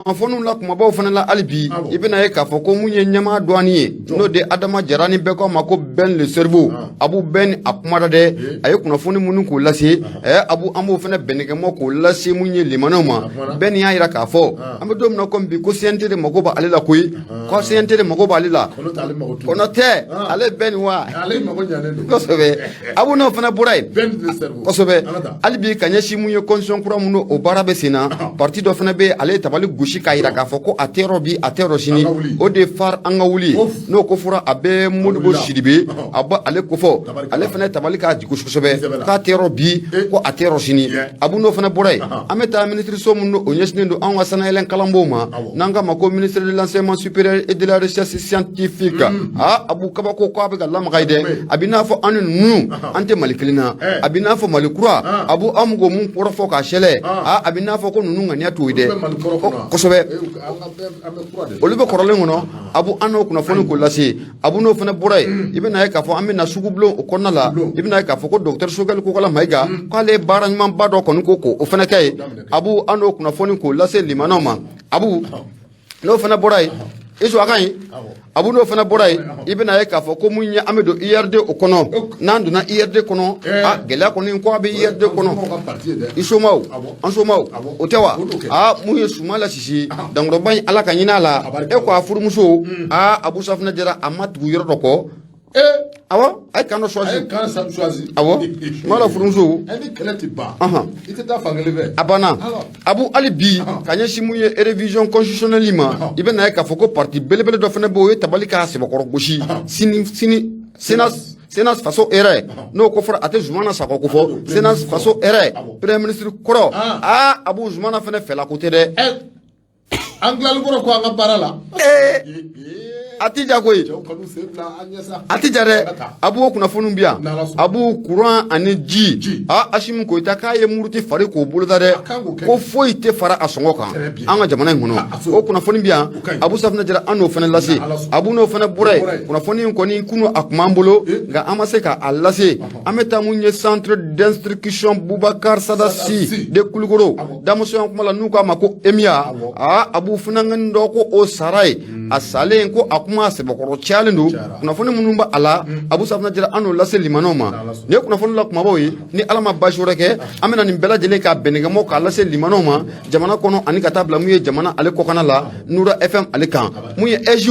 Kunnafoniw la kumabaw fana la hali bi, i bɛna ye k'a fɔ ko mun ye ɲɛmaa douane ye, n'o de Adama Jara, ni bɛɛ ko a ma ko Ben le cerveau. Abu Ben a kumara dɛ, a ye kunnafoni minnu k'o lase. Abu, an b'o fana bɛnɛkɛmɔ k'o lase mun ye limanaw ma. Ben y'a jira k'a fɔ an bɛ don min na komi bi, ko CNT de mako b'ale la koyi, ko CNT de mako b'ale la. Kɔnɔ tɛ ale Ben wa, kosɛbɛ. Abu, n'o fana bɔra yen, kosɛbɛ, hali bi ka ɲɛsin mun ye constitution kura minnu, o baara bɛ sen na. Parti dɔ fana bɛ yen, ale ye tabali gosi k'a jira k'a fɔ ko a tɛ yɔrɔ bi, a tɛ yɔrɔ sini. O de far an ka wuli, n'o ko fɔra, a bɛ Modibo Sidibe, a bɔ ale kofɔ. Ale fana ye tabali k'a gosi kosɛbɛ k'a tɛ yɔrɔ bi, ko a tɛ yɔrɔ sini. Abu, n'o fana bɔra yen, an bɛ taa minisiriso min, o ɲɛsinnen don anw ka sanayɛlɛn kalanbonw ma, n'an k'a ma ko ministère de l'Enseignement supérieur et de la Recherche scientifique. Aa Abu, kabako ko a bɛ ka lamaga ye dɛ. A bɛ n'a fɔ an ni ninnu, an tɛ Mali kelen na. A bɛ n'a fɔ Mali kura, Abu, an k'o mun kɔrɔ fɔ k'a sɛlɛ. Aa, a bɛ n'a fɔ ko ninnu ŋaniya t'o ye dɛ, kosɛbɛ. Olu bɛ kɔrɔlen kɔnɔ. Abu, an n'o kunnafoni k'o lase. Abu, n'o fana bɔra yen, i bɛna ye k'a fɔ an bɛ na sugubulon o kɔnɔna la. I bɛna ye k'a fɔ ko docteur Choguel Kokalla Maïga, k'ale ye baara ɲumanba dɔ kɔni ko k'o fana kɛ yen. Abu, an n'o kunnafoni k'o lase limanaw ma. Abu, n'o fana bɔra yen, isu a ka ɲi. Abu, n'o fana bɔra yen, i bɛna ye k'a fɔ ko mun ye, an bɛ don URD o kɔnɔ. N'an donna URD kɔnɔ, a gɛlɛya kɔni ko a bɛ URD kɔnɔ. I somaw, an somaw, o tɛ wa? Aa, mun ye Sumala Sise dankɔrɔba in, Ala ka ɲin'a la, e ko a furumuso, aa Abu Safinɛ Jara, a ma tugu yɔrɔ dɔ kɔ. Awɔ, a ye camp dɔ choisi. Awɔ, Sumala furumuso. Ni kɛlɛ tɛ ban, i tɛ taa fan kelen fɛ. A banna. Abu, hali bi ka ɲɛsin mun ye révision constitutionnelle ma, i bɛ na ye k'a fɔ ko parti belebele dɔ fana bɛ yen, o ye tabali k'a sɛbɛkɔrɔ gosi sini sini. CNAS, CNAS Faso hɛrɛ, n'o ko fɔra, a tɛ Zumana Sakɔ ko fɔ. CNAS Faso hɛrɛ, premier ministre kɔrɔ. Aa Abu, Zumana fana fɛla ko tɛ dɛ. An tilali kɔrɔ ko an ka baara la. A ti ja koyi, a ti ja dɛ. Abu, o kunnafoniw bi yan. Abu, courant ani ji, a Assimi Goïta k'a ye muruti fari k'o boloda dɛ, ko foyi tɛ fara a sɔngɔ kan an ka jamana in kɔnɔ. O kunnafoni bi yan. Abu Safinɛ Jara, an n'o fana lase. Abu, n'o fana bɔra yen, kunnafoni in kɔni kunu a kun b'an bolo, nka an ma se k'a lase. An bɛ taa mun ye centre d'instruction Boubacar Sada Sy de Kulukoro, damusoya kuma la, n'u k'a ma ko EMIA. Aa Abu, funankɛnin dɔ ko o sara ye, a salen ko a kuma sɛbɛkɔrɔ cayalen don. Kunnafoni minnu b'a la, Abu Safinɛ Jara, an n'o lase limanaw ma. Nin ye kunnafoni la kumabaw ye. Ni Ala ma baasi wɛrɛ kɛ, an bɛna nin bɛɛ lajɛlen k'a bɛnɛkɛmɔ k'a lase limanaw ma jamana kɔnɔ, ani ka taa bila mun ye jamana ale kɔkanna la, Nura FM ale kan. Mun ye AIGE,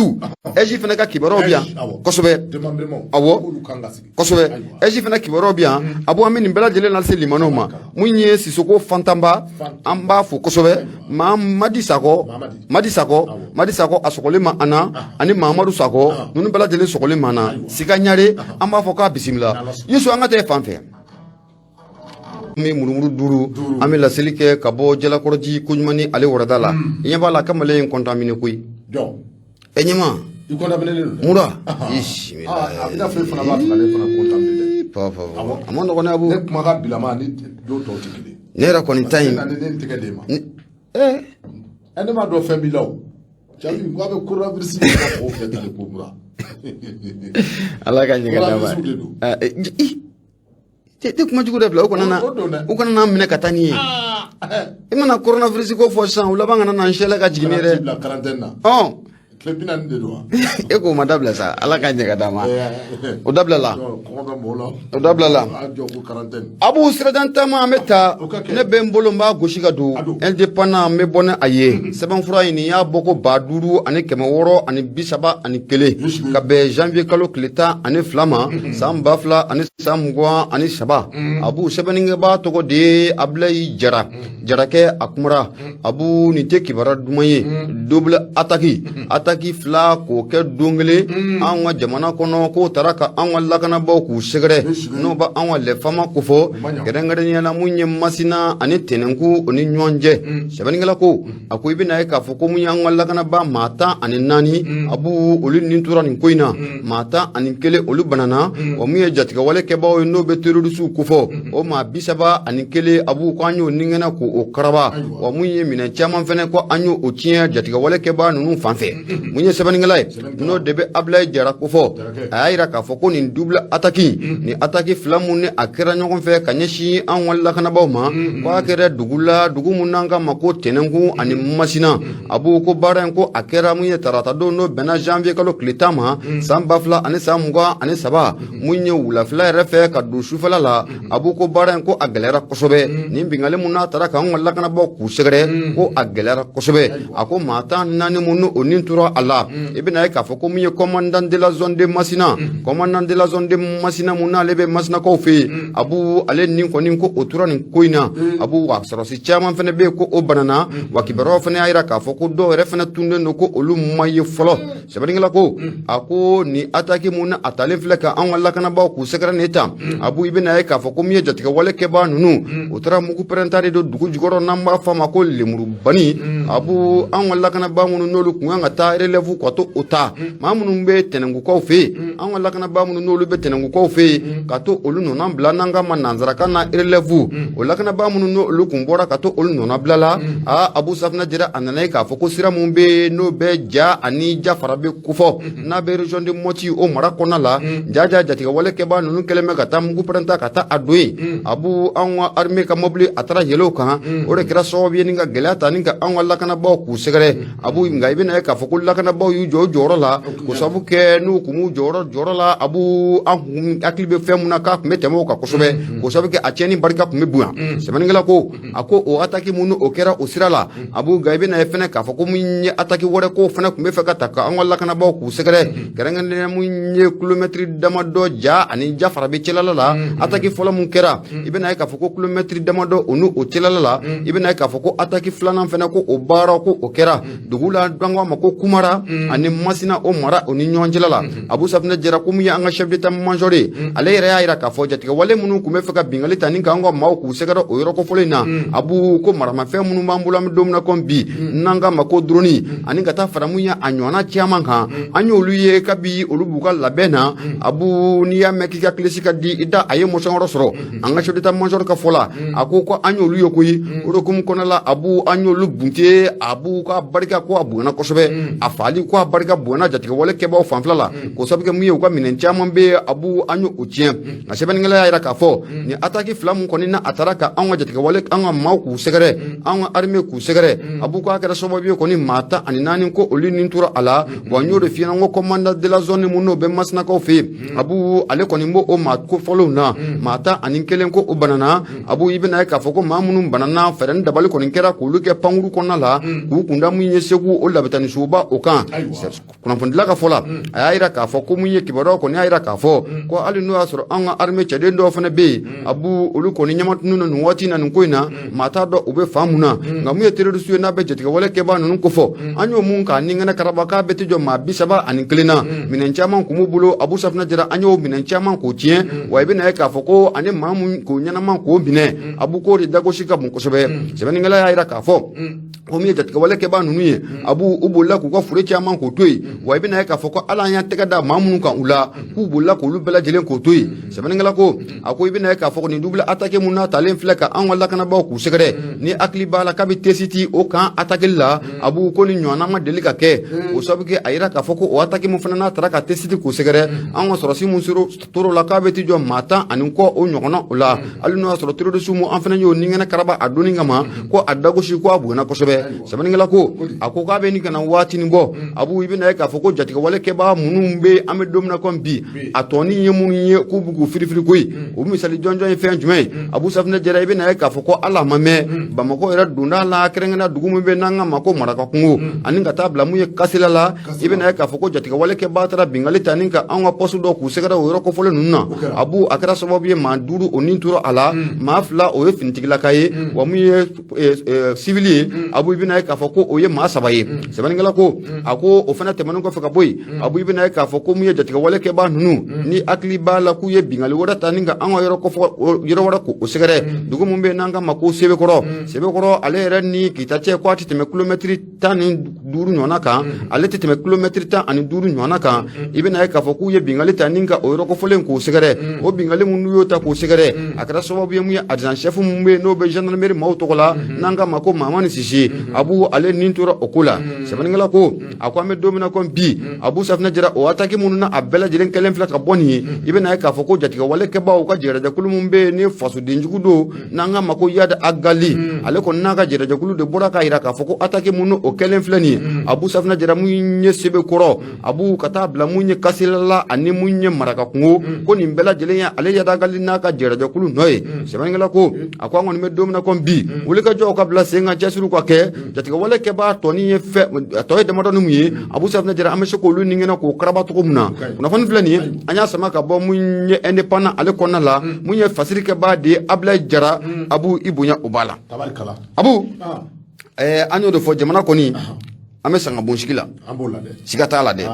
AIGE fana ka kibaruyaw bi yan kosɛbɛ. Awɔ, kosɛbɛ, AIGE fana kibaruyaw bi yan. Abu, an bɛ nin bɛɛ lajɛlen lase limanaw ma. Mun ye Sisoko Fantanba, an b'a fo kosɛbɛ. Maa Madi Sakɔ, Madi Sakɔ, Madi Sakɔ, a sɔgɔlen ma an na, ani Mahamadu Sakɔ, ninnu bɛɛ lajɛlen sɔgɔlen ma na. Sika Ɲare, an b'a fɔ k'a bisimila. Yusu, an ka taa fan fɛ. An bɛ murumuru duuru, an bɛ laseli kɛ ka bɔ Jalakɔrɔji koɲuman ni ale warada la. I ɲɛ b'a la, kamalen in contaminé koyi. Ɛ ɲɛma. I contaminé don. Mura. A bɛna fɔ e fana b'a fɛ ka ne fana contaminé dɛ. Pa pa, a ma nɔgɔn ne, Abu. Ne kumakan bilama ni don tɔw tɛ kelen. Ne yɛrɛ kɔni ta in. Ne ne tɛgɛ d'e ma. Ɛ, ne m'a dɔn fɛn b'i la o. Jabi ko a bɛ coronavirus de ka mɔgɔw fɛ tan de ko mura. Ala ka ɲɛ ka d'a ma. Coronavirus de don. Tɛ kuma jugu dɛ bila o kana na. O don dɛ. O kana n'a minɛ ka taa ni ye. I mana coronavirus ko fɔ sisan, u laban kana na n sɛlɛ ka jigin ne Kana yɛrɛ. t'i bila quarantaine na. Tile 40 de don wa? E k'o ma dabila sa, Ala ka ɲɛ ka d'a ma. O dabila la. Kɔngɔ bɛ mɔgɔw la. O dabila la. A jɔ ko quarantaine. Abu, sirajan taama, an bɛ taa. O ka kɛ. Ne bɛ n bolo, n b'a gosi ka don. A don. Indépendant, n bɛ bɔ ni a ye. Sɛbɛnfura in, nin y'a bɔ ko 5631, ka bɛn janvier kalo tile 12 ma, san 2023. Abu, sɛbɛnnikɛbaa tɔgɔ de ye Abilayi Jara. Jarakɛ, a kumara. Abu, nin tɛ kibaruya duman ye. Double attaque, attaque fila k'o kɛ don kelen anw ka jamana kɔnɔ, k'o taara ka anw ka lakanabaaw k'u sɛgɛrɛ, n'o bɛ anw ka lɛfama kofɔ, kɛrɛnkɛrɛnnenya la mun ye Masina ani Tɛnɛnku o ni ɲɔgɔn cɛ. Sɛbɛnnikɛla ko, a ko i bɛna ye k'a fɔ ko mun y'an ka lakanabaa maa 14, Abu, olu nin tora nin ko in na, maa 11 olu banana. Wa mun ye jatigɛwale kɛbaaw ye, n'o bɛ terroristew kofɔ, o maa 31, Abu, ko an y'o ninkɛnɛ k'o karaba. Wa mun ye minɛn caman fɛnɛ, ko an y'o tiɲɛ jatigɛwale kɛbaa ninnu fan fɛ. Mun ye sɛbɛnnikɛla ye, n'o de bɛ Abulayi Jara kofɔ, a y'a jira k'a fɔ ko nin double attaque, nin attaque fila mun ni a kɛra ɲɔgɔn fɛ ka ɲɛsin an ka lakanabaaw ma, ko a kɛra dugu la, dugu mun n'an k'a ma ko Tɛnɛnkun ani Masina. Abu, ko baara in, ko a kɛra mun ye tarata don, n'o bɛnna janvier kalo tile 10 ma, san 2023, mun ye wulafɛla yɛrɛ fɛ ka don sufɛla la. Abu, ko baara in, ko a gɛlɛyara kosɛbɛ. Nin binkanni mun n'a taara k'an ka lakanabaaw k'u sɛgɛrɛ, ko a gɛlɛyara kosɛbɛ. A ko maa 14 mun o ni tora a la, i bɛna ye k'a fɔ ko mun ye commandant de la zone de Masina, commandant de la zone de Masina mun n'ale bɛ Masinakaw fɛ yen, Abu, ale ni kɔni ko o tora nin ko in na. Abu, wa sɔrɔsi caman fana bɛ yen ko o banana, wa kibaruyaw fana y'a jira k'a fɔ ko dɔw yɛrɛ fana tununnen don, ko olu ma ye fɔlɔ. Sɛbɛnnikɛla ko, a ko nin attaque mun a talen filɛ ka anw ka lakanabaaw k'u sɛgɛrɛ nin tan, Abu, i bɛna ye k'a fɔ ko min ye jatigɛwale kɛbaa ninnu, u taara mugu pɛrɛnta de don dugu jukɔrɔ, n'an b'a fɔ a ma ko lemurubani. Abu, anw ka lakanabaa minnu n'olu kun kan ka taa relève ka to o ta, maa minnu bɛ Tɛnɛnkukaw fɛ yen, anw ka lakanabaa minnu n'olu bɛ Tɛnɛnkukaw fɛ yen, ka to olu nɔna bila, n'an k'a ma nansarakan na relève, o lakanabaa minnu n'olu kun bɔra ka to olu nɔna bila la. Aa, Abu Safinɛ Jara, a nana ye k'a fɔ ko sira mun bɛ yen n'o bɛ Ja ani Jafarabe kofɔ, n'a bɛ région de Moti o mara kɔnɔna la, jaja jatigɛwale kɛbaa ninnu kɛlen bɛ ka taa mugu pɛrɛnta ka taa a don yen. Abu, anw ka armée ka mobili a taara yɛlɛ o kan, o de kɛra sababu ye ni ka gɛlɛya ta ni ka anw ka lakanabaaw k'u sɛgɛrɛ. Abu, nka i bɛna ye k'a fɔ ko lakanabaaw y'u jɔ u jɔyɔrɔ la, k'o sababu kɛ n'u kun b'u jɔyɔrɔ la, Abu, an kun hakili bɛ fɛn mun na k'a tun bɛ tɛmɛ o kan kosɛbɛ, k'o sababu kɛ a tiɲɛni barika tun bɛ bonya. Sɛbɛnnikɛla ko, a ko o attaque mun o kɛra o sira la, Abu, nka i bɛna ye fɛnɛ k'a fɔ ko mun ye attaque wɛrɛ ko fɛnɛ tun bɛ fɛ ka ta ka an ka lakanabaaw k'u sɛgɛrɛ, kɛrɛnkɛrɛnnenya mun ye kilomɛtiri damadɔ Ja ani Jafarabe cɛlala la. Attaque fɔlɔ mun kɛra, i bɛna ye k'a fɔ ko kilomɛtiri damadɔ o n'o cɛlala la, i bɛna ye k'a fɔ ko attaque filanan fɛnɛ, ko o baara ko o kɛra dugu la, an k'a ma ko Kumara ani Masina o mara o ni ɲɔgɔn cɛla la. Abu Safinɛ Jara, ko mun ye an ka chef d'état major ye, ale yɛrɛ y'a jira k'a fɔ jatigɛwale minnu tun bɛ fɛ ka binkanni ta ni k'an ka maaw k'u sɛgɛrɛ o yɔrɔ kofɔlen in na, Abu, ko maramafɛn minnu b'an bolo an bɛ don min na komi bi, n'an k'a ma ko drone, ani ka taa fara mun ye a ɲɔgɔnna caman kan, an y'olu ye kabi olu b'u ka labɛn na. Abu, n'i y'a mɛn k'i ka kilisi ka di i da, a ye mɔsɔn yɔrɔ sɔrɔ. An ka chef d'état major ka fɔ la, a ko ko an y'olu ye koyi. O de hukumu kɔnɔna la, Abu, an y'olu bunte. Abu ka barika ko a bonyana kosɛbɛ, a faali ko a barika bonyana jatigɛwale kɛbaaw fanfɛla la, k'o sababu kɛ mun ye, u ka minɛn caman bɛ yen, Abu, an y'o tiɲɛ. Nka sɛbɛnnikɛla y'a jira k'a fɔ nin attaque fila mun kɔni na a taara ka anw ka jatigɛwale, an ka maaw k'u sɛgɛrɛ, an ka armée k'u sɛgɛrɛ, Abu, k'a kɛra sababu ye kɔni maa 14 ko olu ni tora a la. Wa n y'o de f'i ɲɛna, n ko commandant de la zone mun n'o bɛ Masinakaw fɛ yen, Abu, ale kɔni b'o o maa kofɔlenw na, maa 11 ko o banana. Abu, i bɛna ye k'a fɔ ko maa minnu banana, fɛɛrɛ ni dabali kɔni kɛra k'olu kɛ pankuru kɔnɔna la, k'u kunda mun ye Segu o labitanisoba o kan. Kunnafonidila ka fɔ la, a y'a jira k'a fɔ ko mun ye kibaruyaw kɔni y'a jira k'a fɔ ko hali n'o y'a sɔrɔ an ka armée cɛden dɔw fana bɛ yen, Abu, olu kɔni ɲɛmatunu nin waati na nin ko in na, maa t'a dɔn u bɛ fan mun na. Nka mun ye terroriste ye n'a bɛ jatigɛwale kɛbaa ninnu kofɔ, an y'o mun k'a ni ŋɛnɛ karaba k'a bɛ tɛ jɔ maa 31 na, minɛn caman kun b'u bolo. Abu Safinɛ Jara, an y'o minɛn caman k'o tiɲɛ. Wa i bɛna ye k'a fɔ ko ani maa mun k'o ɲɛnama k'o minɛ, Abu, k'o de dagosi ka bon kosɛbɛ. Sɛbɛnnikɛla y'a jira k'a fɔ ko min ye jatigɛwale kɛbaa ninnu ye, Abu, u bolila k'u ka fure caman k'o to yen. Wa i bɛna ye k'a fɔ ko ala y'an tɛgɛ da maa minnu kan u la, k'u bolila k'olu bɛɛ lajɛlen k'o to yen. Sɛbɛnnikɛla ko, a ko i bɛna ye k'a fɔ nin double attaque mun n'a talen filɛ ka an ka lakanabaaw k'u sɛgɛrɛ, ni hakili b'a la kabi Tesiti o kan attaque la, Abu, ko ni ɲɔgɔnna ma deli ka kɛ, o sababu kɛ a yira k'a fɔ ko o attaque mun fana n'a taara ka Tesiti k'u sɛgɛrɛ, an ka sɔrɔsi mun tor'o la k'a bɛ t'i jɔ maa tan ani kɔ o ɲɔgɔnna o la, hali n'o y'a sɔrɔ terroriste mun an fana y'o ni ŋɛnɛ karaba a donni kama, ko a dagosi ko a bonyana kosɛbɛ. Sɛbɛnnikɛla ko, a ko k'a bɛ nin ka na waatinin bɔ, Abu, i bɛna ye k'a fɔ ko jatigɛwale kɛbaa minnu bɛ an bɛ don min na komi bi, a tɔnin ye minnu ye k'u b'u k'u firifiri koyi, o misali jɔnjɔn ye fɛn jumɛn ye? Abu Safinɛ Jara, i bɛna ye k'a fɔ ko ala ma mɛn Bamakɔ yɛrɛ donda la, kɛrɛnkɛrɛnnenya dugu min bɛ n'an k'a ma ko Marakakungo, ani ka taa bila mun ye Kasila la, i bɛna ye k'a fɔ ko jatigɛwale kɛbaa taara binkanni ta ni ka anw ka poste dɔ k'u sɛgɛrɛ o yɔrɔ kofɔlen ninnu na. Abu, a kɛra sababu ye maa 5 o ni tora a la, maa 2 o ye finitigilaka ye, wa mun ye civil ye, Abu, i bɛna ye k'a fɔ ko o ye maa 3 ye. Sɛbɛnnikɛla ko, a ko o fana tɛmɛnen kɔfɛ ka bɔ yen, Abu, i bɛna ye k'a fɔ ko mun ye jatigɛwale kɛbaa ninnu, ni hakili b'a la k'u ye binkanni wɛrɛ ta ni ka an ka yɔrɔ kofɔ yɔrɔ wɛrɛ k'o sɛgɛrɛ, dugu min bɛ yen n'an k'a ma ko Sebekɔrɔ, Sebekɔrɔ ale yɛrɛ ni Kita cɛ ko a tɛ tɛmɛ kilomɛtiri 15 ɲɔgɔnna kan, ale tɛ tɛmɛ kilomɛtiri 15 ɲɔgɔnna kan. I bɛna ye k'a fɔ k'u ye binkanni ta ni ka o yɔrɔ kofɔlen k'o sɛgɛrɛ. O binkanni minnu y'o ta k'o sɛgɛrɛ, a kɛra sababu ye mun ye adjudant chef mun bɛ yen n'o bɛ gendarmerie maaw tɔgɔ la, n'an k'a ma ko Mamani Sise. Abu ale nin tora o ko la. Sɛbɛnnikɛla ko a ko an bɛ don min na ko bi, Abu Safinɛ Jara, o ataki minnu na a bɛɛ lajɛlen kɛlen filɛ ka bɔ nin ye, i bɛna ye k'a fɔ ko jatigɛwale kɛbaaw ka jɛrɛjɛkulu min bɛ yen ni fasodenjugu don n'an k'a ma ko Iyad Ag Ghali, ale kɔni n'a ka jɛrɛjɛkulu de bɔra k'a jira k'a fɔ ko ataki minnu o kɛlen filɛ nin ye, Abu Safinɛ Jara, mun ye Sebekɔrɔ, Abu ka taa bila mun ye Kasilala ani mun ye Maraka kungo, ko nin bɛɛ lajɛlen ye ale Iyad Ag Ghali n'a ka jɛrɛjɛkulu nɔ ye. Sɛbɛnnikɛla ko a ko an kɔni bɛ don min na ko bi, wulikajɔw ka bila sen kan, cɛsiriw ka kɛ, jatigɛwale kɛbaa tɔnin ye fɛn a tɔ ye damadɔni mun ye, Abu Safinɛ Jara, an bɛ se k'olu ni kɛnɛ k'o karaba cogo min na. Kunnafoni filɛ nin ye, an y'a sama ka bɔ mun ye Indépendant ale kɔnɔna la, mun ye fasiri kɛbaa de ye Abulayi Jara. Abu, i bonya o b'a la. Abu, an y'o de fɔ, jamana kɔni an bɛ sangabonsigi la, siga t'a la dɛ,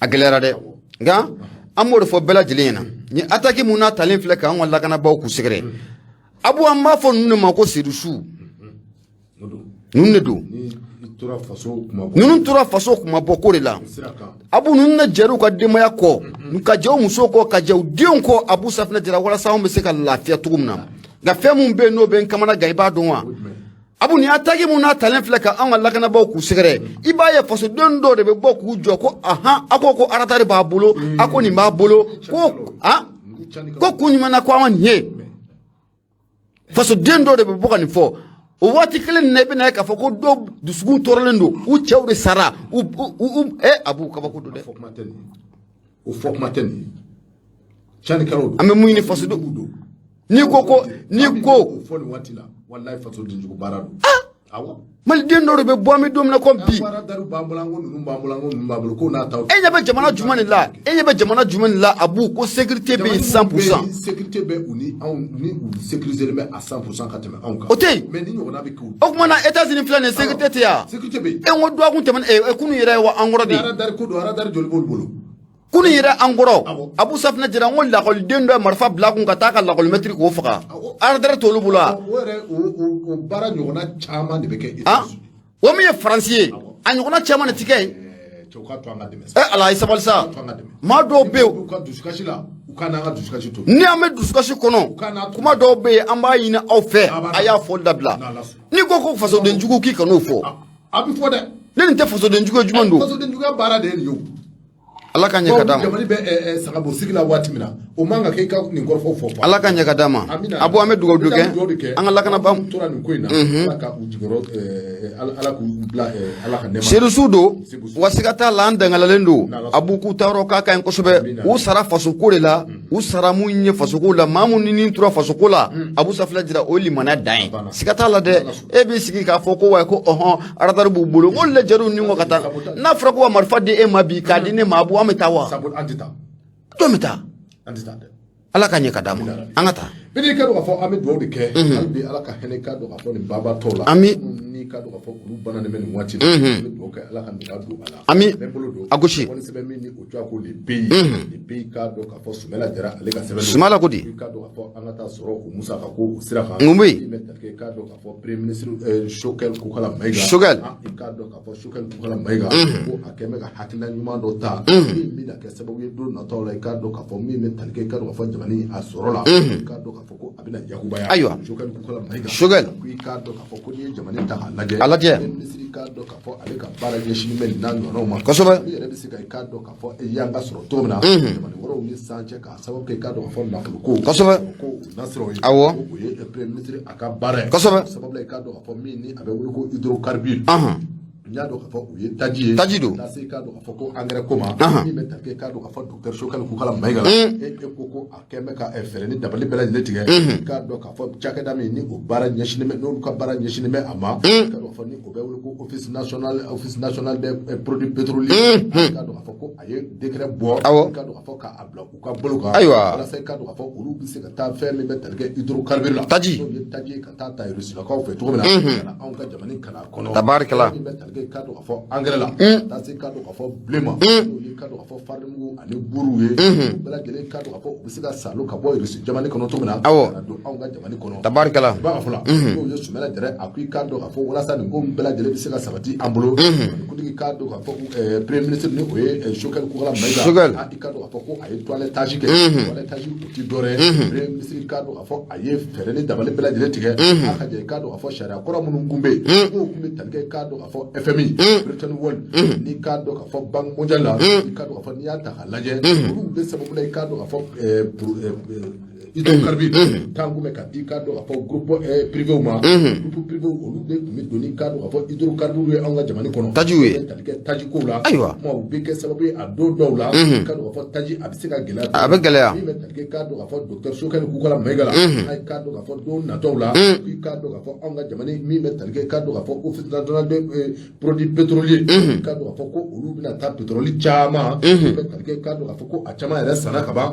a gɛlɛyara dɛ. Nka an b'o de fɔ bɛɛ lajɛlen ɲɛna, nin ataki mun n'a talen filɛ k'an ka lakanabaaw k'u sɛgɛrɛ, Abu, an b'a fɔ ninnu de ma ko sedusu. Ninnu de don, ninnu tora faso kuma bɔ ko de la. Abu, ninnu de jɛr'u ka denbaya kɔ, ka jɛ u muso kɔ, ka jɛ u denw kɔ, Abu Safinɛ Jara, walasa anw bɛ se ka lafiya cogo min na. Nka fɛn mun bɛ yen n'o bɛ n kamana gan, i b'a dɔn wa? Abu, nin ataki mun n'a talen filɛ ka anw ka lakanabaaw k'u sɛgɛrɛ, i b'a ye fasoden dɔw de bɛ bɔ k'u jɔ ko ahan, a ko aratari b'a bolo, a ko nin b'a bolo, ko han, ko kun jumɛn na ko an ka nin ye. Fasoden dɔw de bɛ bɔ ka nin fɔ. O waati kelen nin na, i bɛna ye k'a fɔ ko dɔw dusukun tɔɔrɔlen don, u cɛw de sara u u u. Abu, kabako don dɛ. O fɔ kuma tɛ nin ye, tiɲɛnikɛlaw don. An bɛ mun ɲini fasodenw don? N'i ko ko n'i ko o fɔ nin waati la, walayi, fasodenjugu baara don. Awɔ. Maliden dɔw de bɛ bɔ, an bɛ don min na ko bi. An ko aradariw b'an bolo, an ko ninnu b'an bolo, an ko ninnu b'an bolo, k'o n'a taw. E ɲɛ bɛ jamana jumɛn de la? E ɲɛ bɛ jamana jumɛn de la, Abu, ko sécurité bɛ yen 100%? Sécurité bɛ u ni anw ni u sécurisé bɛ à 100% ka tɛmɛ anw kan. O tɛ yen. Mais ni ɲɔgɔnna bɛ kɛ o. O tuma na, États-Unis filɛ nin ye, sécurité tɛ yan? Sécurité bɛ yen. E ko dɔgɔkun tɛmɛnen ɛ kunun yɛrɛ wa an kɔrɔ de. Aradari ko don, aradari joli b'olu bolo? Kunun yɛrɛ an kɔrɔ, Abu Safinɛ Jara, n ko lakɔliden dɔ ye marifa bila a kun ka taa ka lakɔlimɛtiri k'o faga. Aradari t'olu bolo wa? O yɛrɛ, o baara ɲɔgɔnna caman de bɛ kɛ. O min ye Faransi ye, a ɲɔgɔnna caman de ti kɛ yen. Cɛw ka to an ka dɛmɛ. Ɛ Ala, ye sabali sa. Maa dɔw bɛ yen. U ka dusukasi la, u ka n'an ka dusukasi to. Ni an bɛ dusukasi kɔnɔ, kuma dɔw bɛ yen, an b'a ɲini aw fɛ, a y'a fɔli dabila. N'i ko ko fasodenjugu, k'i kan'o fɔ. A bɛ fɔ dɛ. Ne nin tɛ fasodenjugu ye, jumɛn don? Fasodenjuguya baara de ye nin ye o. Ala ka ɲɛ ka d'a ma. Jamana bɛ sagabo sigi la waati min na, o man ka kɛ i ka nin kɔrɔfɔ fɔ. Ala ka ɲɛ ka d'a ma. Abu, an bɛ dugawu don kɛ an ka lakanabaa. Tora nin ko in na, Ala ka u jigiyɔrɔ, Ala k'u bila, Ala ka nɛɛma. Sedusu don wa, siga t'a la, an dangalalen don. Abu, k'u taayɔrɔ k'a ka ɲi kosɛbɛ. U sara fasoko de la, u sara mun ye fasoko la. Maa mun ni tora fasoko la, Abu Safinɛ Jara, o ye limaniya dan ye, siga t'a la dɛ. E b'i sigi k'a fɔ ko wa ko ɔhɔn, aradari b'u bolo, n ko lajɛriw ni ko ka taa. N'a fɔra ko ka marifa di e ma bi k'a di ne ma, Abu, an bɛ taa wa? An tɛ taa. Jɔn bɛ taa? An tɛ taa dɛ. Ala ka ɲɛ ka d'a ma, an ka taa. Bidi, ka dɔn k'a fɔ an bɛ dugawu de kɛ hali bi, Ala ka hinɛ ka dɔn k'a fɔ nin baaba tɔw la. Ami. Ni ka dɔn k'a fɔ olu bananen bɛ nin waati la, an bɛ dugawu kɛ, Ala ka nɔgɔya don a la. Ami. Bɛɛ bolo don. A gosi. Wali sɛbɛn min ni o tɔgɔ ko le pays, le pays, ka dɔn k'a fɔ Sumala Jara ale ka sɛbɛn don. Sumala ko di? I ka dɔn k'a fɔ an ka taa sɔrɔ o musaka ko o sira kan. Mun bɛ yen? Min bɛ tali kɛ, i ka dɔn k'a fɔ premier ministre Choguel Kokala Mayiga. Choguel. I ka dɔn k'a fɔ Choguel Kokala Mayiga ko a kɛn bɛ ka hakilina ɲuman dɔ ta min bɛna kɛ sababu ye don nataw la, i ka dɔn k'a fɔ min bɛ tali kɛ, i ka dɔn k'a fɔ jamana in a sɔrɔ la, i ka dɔn k'a fɔ ko a bɛna yakubaya. Ayiwa. Choguel Kokala Mayiga. Choguel. Ko i k'a dɔn k'a fɔ ko n'i ye jamana in ta k'a lajɛ. A lajɛ. Premier ministre k'a dɔn k'a fɔ ale ka baara ɲɛsinnen bɛ nin n'a ɲɔgɔnnaw ma. Kosɛbɛ. Ale yɛrɛ bɛ se ka i k'a dɔn k'a fɔ y'an ka sɔrɔ cogo min na jamana wɛrɛw ni san cɛ, k'a sababu kɛ i k'a dɔn k'a fɔ nafolo ko. Kosɛbɛ. Ko o nasiraw ye. Awɔ. O ye premier ministre a ka baara ye. Kosɛbɛ. Sababu la, i k'a dɔn k'a fɔ min ni a bɛ wele ko hydrocarbure. N y'a dɔn k'a fɔ o ye taji ye. Taji don. Ka se i k'a dɔn k'a fɔ ko engrais ko ma. Min bɛ tali kɛ, i k'a dɔn k'a fɔ docteur Choguel Kokala Mayiga la. E ko a kɛn bɛ ka fɛɛrɛ ni dabali bɛɛ lajɛlen tigɛ. I k'a dɔn k'a fɔ cakɛda min ni o baara ɲɛsinnen bɛ, n'olu ka baara ɲɛsinnen bɛ a ma. I k'a dɔn k'a fɔ ni o bɛ wele ko office national des produits pétroliers. I k'a dɔn k'a fɔ ko a ye décret bɔ. Awɔ. I k'a dɔn k'a fɔ k'a bila u ka bolo kan. Ayiwa. Walasa i k'a dɔn k'a fɔ olu bɛ se ka taa fɛn min bɛ tali kɛ hydrocarbure la. Taji. N'o ye taji ye, ka taa ta Rusilakaw fɛ cogo min na. Ka na anw ka jamana in kana kɔnɔ. Tabarikala. Min bɛ tali kɛ se k'a dɔn k'a fɔ angɛrɛ la ka taa se k'a dɔn k'a fɔ blé ma n'o ye k'a dɔn k'a fɔ farinimugu ani buruw ye u bɛɛ lajɛlen k'a dɔn k'a fɔ u bɛ se ka salo ka bɔ Irisi jamana kɔnɔ cogo min na ka na don anw ka jamana kɔnɔ. Tabarikala. I b'a fɔ la n'o ye Sumala Jara a ko i k'a dɔn k'a fɔ walasa nin ko in bɛɛ lajɛlen bɛ se ka sabati an bolo, kuntigi k'a dɔn k'a fɔ premier ministre ni o ye Choguel Kokalla Maïga. Choguel. I k'a dɔn k'a fɔ ko a ye toilettage kɛ. Toilettage o ti dɔwɛrɛ ye, premier ministre k'a dɔn k'a fɔ a ye fɛɛrɛ ni dabali bɛɛ lajɛlen tigɛ. A ka jɛ i k'a dɔn k'a fɔ sariya kɔrɔ minnu kun bɛ yen, k'o kun bɛ tali kɛ i k'a dɔn k'a fɔ FMI, Bretton Woods, n'i k'a dɔn k'a fɔ Banque mondiale la, i k'a dɔn k'a fɔ n'i y'a ta k'a lajɛ, olu bɛ sababu la i k'a dɔn k'a fɔ hydrocarbure tan kun bɛ ka di i k'a dɔn k'a fɔ groupe privé ma. Groupe privé olu de tun bɛ don i k'a dɔn k'a fɔ hydrocarbure ye anw ka jamana kɔnɔ. Tajiw ye. Tali kɛ taji kow la. Kuma u bɛ kɛ sababu ye a don dɔw la, i k'a dɔn k'a fɔ taji a bɛ se ka gɛlɛya. A bɛ gɛlɛya. Min bɛ tali kɛ k'a dɔn k'a fɔ docteur Choguel Kokalla Maïga la, a k'a dɔn k'a fɔ don nataw la, i k'a dɔn k'a fɔ anw ka jamana min bɛ tali kɛ k'a dɔn k'a fɔ Office national des produits pétroliers, i k'a dɔn k'a fɔ ko olu bɛna taa pétrole caman, min bɛ tali kɛ k'a dɔn k'a fɔ ko a caman yɛrɛ sanna ka ban,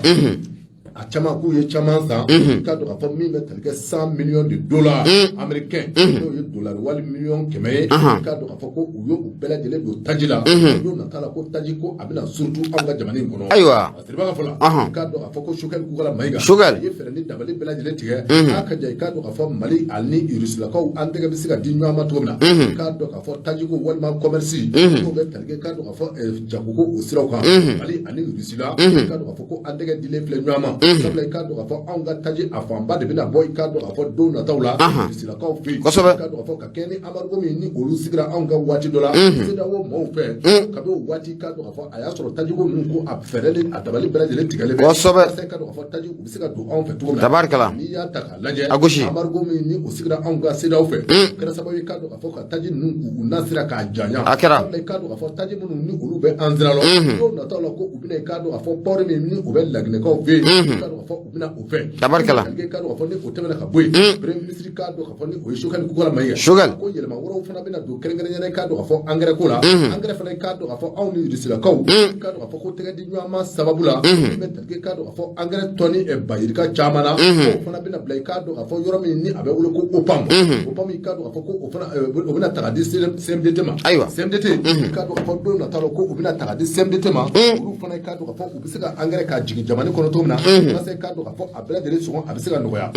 a caman k'u ye caman san, i k'a dɔn k'a fɔ min bɛ tali kɛ 100 millions de dollars américains, n'o ye dollar wali 100 million ye, i k'a dɔn k'a fɔ ko u ye u bɛɛ lajɛlen don taji la don nata la, ko taji ko a bɛna surtout anw ka jamana in kɔnɔ. A siriba ka fɔ la, i k'a dɔn k'a fɔ ko Choguel Kokalla Maïga Choguel. a ye fɛɛrɛ ni dabali bɛɛ lajɛlen tigɛ. A ka ja i k'a dɔn k'a fɔ Mali ani Rusilakaw an tɛgɛ bɛ se ka di ɲɔgɔn ma cogo min na, i k'a dɔn k'a fɔ tajiko walima commerce n'o bɛ tali kɛ k'a dɔn k'a fɔ jagoko o siraw kan, Mali ani Rusila, i k'a dɔn k'a fɔ ko an tɛgɛ dilen filɛ ɲɔgɔn ma, sabula i k'a dɔn k'a fɔ anw ka taji a fanba de bɛna bɔ i k'a dɔn k'a fɔ don nataw la Rusilakaw fɛ yen. I k'a dɔn k'a fɔ ka kɛɲɛ ni embargo min ni olu sigira anw ka waati dɔ la CEDEAO mɔɔw fɛ, kabi o waati i k'a dɔn k'a fɔ a y'a sɔrɔ tajiko ninnu ko a fɛɛrɛ ni a dabali bɛɛ lajɛlen tigɛlen bɛ walasa i k'a dɔn k'a fɔ taji u bɛ se ka don anw fɛ cogo min na. N'i y'a ta k'a lajɛ, A gosi. embargo min ni o sigira anw ka CEDEAO fɛ, o kɛra sababu ye i k'a dɔn k'a fɔ ka taji ninnu k'u nasira k'a janya. A kɛra. Sabula i k'a dɔn k'a fɔ taji minnu ni olu bɛ an sira la, don nataw la ko u bɛna i k'a dɔn k'a fɔ port min ni o bɛ Laginɛkaw fɛ yen, i k'a dɔn k'a fɔ u bɛna o fɛ. I k'a dɔn k'a fɔ ni o tɛmɛna ka bɔ yen, premier ministre k'a dɔn k'a fɔ ni o ye Choguel Kokalla Maïga. Choguel. Ko yɛlɛma wɛrɛw fana bɛna don kɛrɛnkɛrɛnnenya la i k'a dɔn k'a fɔ angɛrɛ ko la, angɛrɛ fana i k'a dɔn k'a fɔ anw ni Rusilakaw, i k'a dɔn k'a fɔ ko tɛgɛ di ɲɔgɔn ma sababu la, min bɛ tali kɛ i k'a dɔn k'a fɔ angɛrɛ tɔni bayirika caman na, o fana bɛna bila i k'a dɔn k'a fɔ yɔrɔ min ni a bɛ wele ko OPAM. OPAM i k'a dɔn k'a fɔ ko o fana o bɛna ta ka di CMDT ma. CMDT i k'a dɔn k'a fɔ don nataw la ko u bɛna ta ka di CMDT ma, olu fana i k'a dɔn k'a fɔ u bɛ se ka angɛrɛ k'a jigin jamana kɔnɔ cogo min na, walasa i k'a dɔn k'a fɔ a bɛɛ lajɛlen sɔngɔ a bɛ se ka nɔgɔya.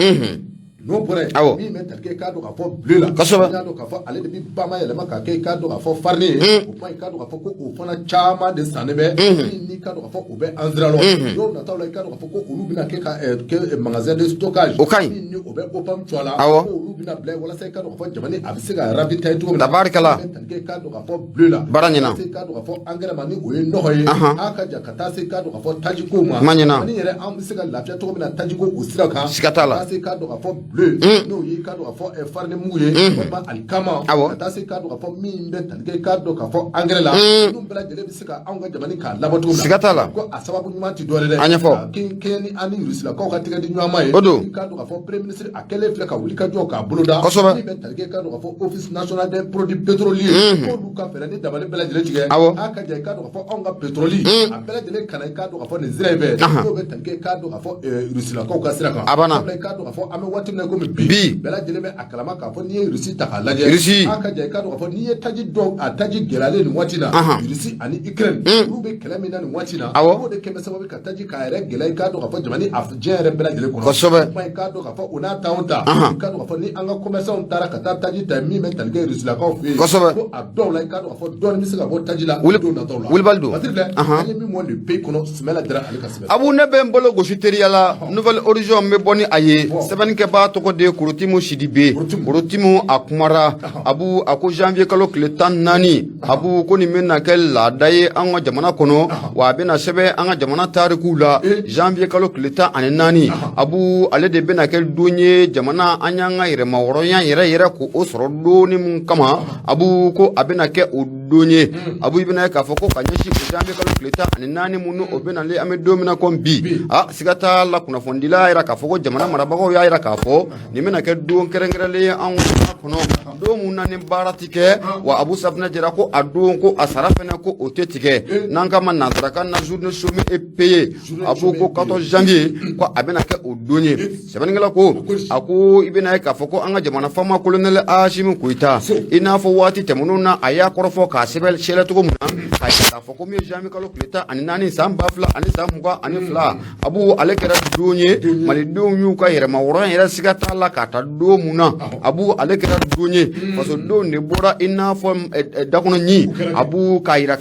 N'o bɔra yen, min bɛ tali kɛ i k'a dɔn k'a fɔ blé la, i k'a dɔn k'a fɔ ale de bɛ bama yɛlɛma k'a kɛ i k'a dɔn k'a fɔ farine ye, o kuma i k'a dɔn k'a fɔ ko o fana caman de sannen bɛ min n'i k'a dɔn k'a fɔ o bɛ an sira la don nataw la, i k'a dɔn k'a fɔ ko olu bɛna kɛ ka kɛ magasin de stockage O ka ɲi. min ni o bɛ OPAM cogoya la, ko olu bɛna bila yen walasa i k'a dɔn k'a fɔ jamana a bɛ se ka ravitailler cogo min na. Min bɛ tali kɛ i k'a dɔn k'a fɔ blé la, Baara ɲɛna. ka se i k'a dɔn k'a fɔ angɛrɛ ma ni o ye nɔgɔ ye, a ka ja ka taa se i k'a dɔn k'a fɔ tajiko ma. Kuma ɲɛna. Ani yɛrɛ an bɛ se ka lafiya cogo min na tajiko o sira kan. Siga t'a la. Ka taa se i k'a dɔn k'a fɔ blé, n'o ye i k'a dɔn k'a fɔ farine mugu ye walima alikama, ka taa se i k'a dɔn k'a fɔ min bɛ tali kɛ i k'a dɔn k'a fɔ angɛrɛ la, ninnu bɛɛ lajɛlen bɛ se ka anw ka jamana k'a labɔ cogo min na. Siga t'a la. Ko a sababu ɲuman tɛ dɔwɛrɛ dɛ. A ɲɛfɔ. Ka kɛɲɛ ni an ni Rusilakaw ka tɛgɛ di ɲɔgɔn ma ye. O don. I k'a dɔn k'a fɔ premier ministre a kɛlen filɛ ka wuli ka jɔ k'a boloda. Min bɛ tali kɛ i k'a dɔn k'a fɔ Office national des produits pétroliers, k'olu ka fɛɛrɛ ni dabali bɛɛ lajɛlen tigɛ. A ka ja i k'a dɔn k'a fɔ anw ka pétrole a bɛɛ lajɛlen kana i k'a dɔn k'a fɔ nin sira in fɛ, n'o bɛ tali kɛ i k'a dɔn k'a fɔ Rusilakaw ka sira kan. A banna. Sabula i k'a dɔn k'a fɔ an bɛ waati min na komi bi, Bi. bɛɛ lajɛlen bɛ a kalama k'a fɔ n'i ye Rusi ta k'a lajɛ, Rusi. A ka ja i k'a dɔn k'a fɔ n'i ye taji dɔw a taji gɛlɛyalen nin waati in na, Rusi ani Ukraine olu bɛ kɛlɛ min na nin waati in na, o de kɛlen bɛ sababu ka taji k'a yɛrɛ gɛlɛya i k'a dɔn k'a fɔ jamana a diɲɛ yɛrɛ bɛɛ lajɛlen kɔnɔ. Kuma i k'a dɔn k'a fɔ o n'a ta o ta, i k'a dɔn k'a fɔ ni an ka commerçants taara ka taa taji ta min bɛ tali kɛ Rusilakaw fɛ yen, ko a dɔw la i k'a dɔn k'a fɔ dɔɔnin bɛ se ka bɔ taji la don nataw la. Wulibali don. Patiri filɛ, an ye min mɔ le pays kɔnɔ, Sumala Jara ale ka sɛbɛn. Abu, ne bɛ n bolo gosi teriya la, Nouvel Horizon n bɛ bɔ ni a ye. Sɛbɛnnikɛbaa tɔgɔ de ye Korotimu Sidibe. Korotimu a kumara Abu, a ko janvier kalo tile 14, Abu, ko nin bɛna kɛ laada ye an ka jamana kɔnɔ, wa a bɛna sɛbɛn an ka jamana tarikuw la. Janvier kalo tile 14, Abu, ale de bɛna kɛ don ye jamana an y'an ka yɛrɛmahɔrɔnya yɛrɛ yɛrɛ k'o sɔrɔ donni min kama. Abu ko a bɛna kɛ o don ye. Abu, i bɛna ye k'a fɔ ko ka ɲɛsin o janvier kalo tile 14 minnu o bɛ nalen, an bɛ don min na komi bi, a siga t'a la, kunnafonidila y'a jira k'a fɔ ko jamana marabagaw y'a jira k'a fɔ nin bɛna kɛ don kɛrɛnkɛrɛnlen ye anw kɔnɔ, don mun na ni baara tɛ kɛ. Wa Abu Safunɛ Jara ko a don ko a sara fɛnɛ ko o tɛ tigɛ, n'an k'a ma nansarakan na journée chômée et payée. Abu ko 14 janvier ko a bɛna kɛ o don ye. Sɛbɛnnikɛla ko, a ko i bɛna ye k'a fɔ ko an ka jamana faama colonel Asimi Goyita, i n'a fɔ waati tɛmɛnenw na a y'a kɔrɔfɔ k'a sɛbɛn sɛlɛ cogo min na, k'a yira k'a fɔ ko min ye janvier kalo tile 14 san 2022, Abu, ale kɛra don ye malidenw y'u ka yɛrɛmahɔrɔnya yɛrɛ siga t'a la k'a ta don mun na. Abu, ale kɛra don ye fasodenw de bɔra i n'a fɔ dakɔnɔ ɲin. Abu, k'a yira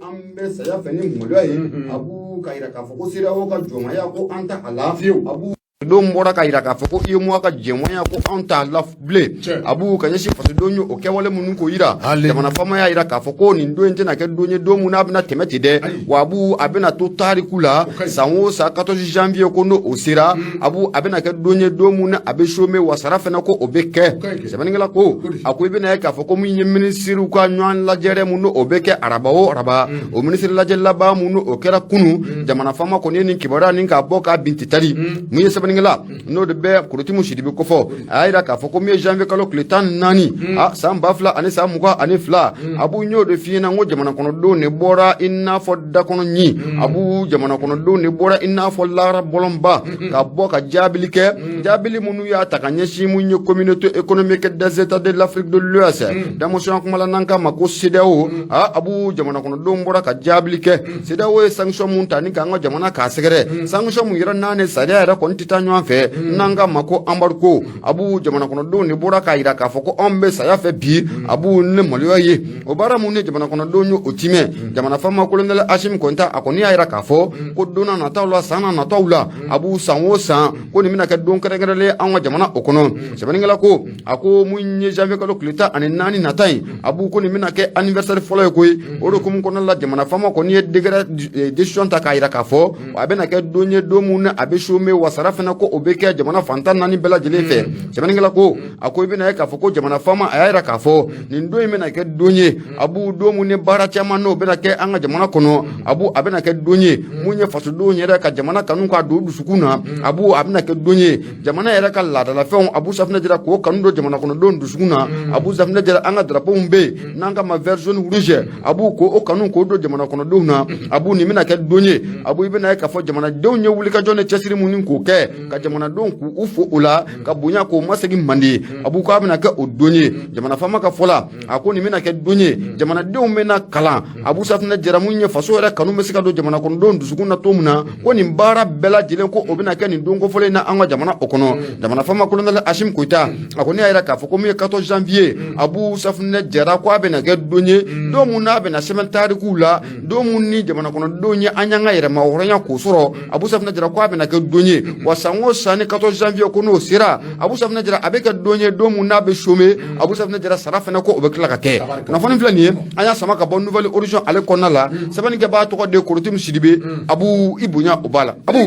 an bɛ saya fɛ ni maloya ye. Abu, k'a yira k'a fɔ ko CEDEAO ka jɔnmaya ko an ta a la. Abu, don bɔra ka yira k'a fɔ ko UEMOA ka jɛmɔgɔnya ko anw t'a la bilen. Abu, ka ɲɛsin fasodenw ye o kɛwale minnu k'o yira, jamana faama y'a yira k'a fɔ ko nin don in tɛna kɛ don ye don mun n'a bɛna tɛmɛ ten dɛ. Wa Abu, a bɛna to tariku la san o san 14 janvier ko n'o o sera, Abu, a bɛna kɛ don ye don mun na a bɛ chômer, wa sara fana ko o bɛ kɛ. Sɛbɛnnikɛla ko, a ko i bɛna ye k'a fɔ ko min ye minisiriw ka ɲɔgɔn lajɛrɛ mun n'o bɛ kɛ araba o araba, o minisiri lajɛ laban mun n'o kɛra kunun, jamana faama kɔni ye nin kibaruya nin k'a bɔ k'a bin titari. Mun ye sɛbɛnnikɛla n'o de bɛ Korotimu Sidibe kofɔ, a y'a yira k'a fɔ ko min ye janvier kalo tile 14 a san 2022, Abu, n y'o de f'i ɲɛna n ko jamana kɔnɔdenw de bɔra i n'a fɔ dakɔnɔ ɲin. Abu, jamana kɔnɔdenw de bɔra i n'a fɔ lahara bɔlɔnba ka bɔ ka jaabili kɛ, jaabili minnu y'a ta ka ɲɛsin mun ye Communauté économique des États de l'Afrique de l'Ouest, damusoya kuma la n'an k'a ma ko CEDEAO. A Abu, jamana kɔnɔdenw bɔra ka jaabili kɛ. CEDEAO ye sanction mun ta ni k'an ka jamana k'a sɛgɛrɛ, sanction mun yɛrɛ n'a ni sariya yɛrɛ kɔni tɛ taa ɲɔgɔn fɛ, n'an k'a ma ko embargo. Abu, jamana kɔnɔdenw de bɔra k'a yira k'a fɔ ko anw bɛ saya fɛ bi, Abu, ni maloya ye. O baara mun ni jamana kɔnɔdenw ye o timɛ, jamana faama colonel Asimi Goyita, a kɔni y'a yira k'a fɔ ko don na nataw la, san na nataw la, Abu, san o san ko nin bɛna kɛ don kɛrɛnkɛrɛnlen anw ka jamana o kɔnɔ. Sɛbɛnnikɛla ko, a ko mun ye janvier kalo tile 14 nata in, Abu, ko nin bɛna kɛ anniversaire fɔlɔ ye koyi. O de hukumu kɔnɔna la, jamana faama kɔni ye décret décision ta k'a yira k'a fɔ a bɛna kɛ don ye don mun na a bɛ chômer, wa sara fana ko o bɛ kɛ jamana fan 14 bɛɛ lajɛlen fɛ. Sɛbɛnnikɛla ko, a ko i bɛna ye k'a fɔ ko jamana faama a y'a yira k'a fɔ nin don in bɛna kɛ don ye, Abu, don mun ni baara caman n'o bɛna kɛ an ka jamana kɔnɔ. Abu, a bɛna kɛ don ye mun ye fasodenw yɛrɛ ka jamana kanu k'a don u dusukun na. Abu, a bɛna kɛ don ye jamana yɛrɛ ka laadalafɛnw, Abu Safunɛ Jara, k'o kanu don jamana kɔnɔdenw dusukun na. Abu Safunɛ Jara, an ka drapeau bɛ yen n'an k'a ma vert jaune rouge, Abu, k'o kanu k'o don jamana kɔnɔdenw na. Abu, nin bɛna kɛ don ye. Abu, i bɛna ye k'a fɔ jamanadenw ye wulikajɔ ni cɛsiri mun k'o kɛ ka jamanadenw k'u fo o la ka bonya k'o masegin mande. Abu, k'a bɛna kɛ o don ye. Jamana faama ka fɔ la, a ko nin bɛna kɛ don ye jamanadenw bɛna kalan. Abu Safunɛ Jara, mun ye faso yɛrɛ kanu bɛ se ka don jamana kɔnɔdenw dusukun na cogo min na, ko nin baara bɛɛ lajɛlen ko o bɛna kɛ nin don kofɔlen in na an ka jamana o kɔnɔ. Jamana faama colonel Asimi Goyita, a ko ne y'a yira k'a fɔ ko min ye 14 janvier, Abu Safunɛ Jara, ko a bɛna kɛ don ye don mun n'a bɛna sɛbɛn tarikuw la, don mun ni jamana kɔnɔdenw ye an y'an ka yɛrɛmahɔrɔnya k'o sɔrɔ. Abu Safunɛ Jara ko a bɛna kɛ don ye, wa san o san ni 14 janvier ko n'o sera, Abu Safunɛ Jara, a bɛ kɛ don ye don mun n'a bɛ chômer. Abu Safunɛ Jara, sara fana ko o bɛ tila ka kɛ. Kunnafoni filɛ nin ye, an y'a sama ka bɔ Nouvel Horizon ale kɔnɔna la. Sɛbɛnnikɛbaa tɔgɔ de Korotimu Sidibe. Abu, i bonya o b'a la. Abu,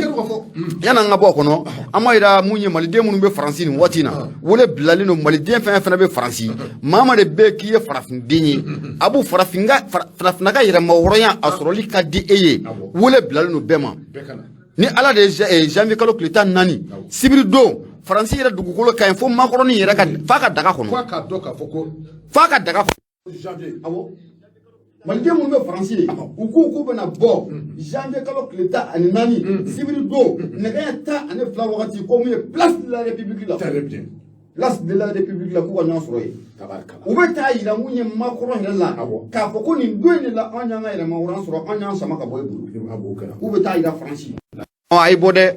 yan'an ka bɔ a kɔnɔ, an b'a yira mun ye maliden minnu bɛ Faransi nin waati in na, wele bilalen don maliden fɛn fɛn bɛ Faransi, maa ma de bɛ k'i ye farafinden ye, Abu, farafinka farafinna ka yɛrɛmahɔrɔnya a sɔrɔli ka di e ye, wele bilalen don bɛɛ ma. Ni Ala de ye janvier kalo tile 14 sibiri don, Faransi yɛrɛ dugukolo ka ɲi fo makɔrɔni yɛrɛ ka f'a ka daga kɔnɔ, f'a ka daga kɔnɔ. Awɔ, maliden minnu bɛ Faransi ye, u ko k'u bɛna bɔ janvier kalo tile 14 sibiri don nɛgɛ 12 wagati, ko mun ye Place de la République la, Place de la République la, k'u ka ɲɔgɔn sɔrɔ yen. U bɛ taa yira mun ye Macron yɛrɛ la k'a fɔ ko nin don in de la anw y'an ka yɛrɛmahɔrɔnya sɔrɔ, anw y'an sama ka bɔ e bolo. K'u bɛ taa yira Faransi. A ye bɔ dɛ,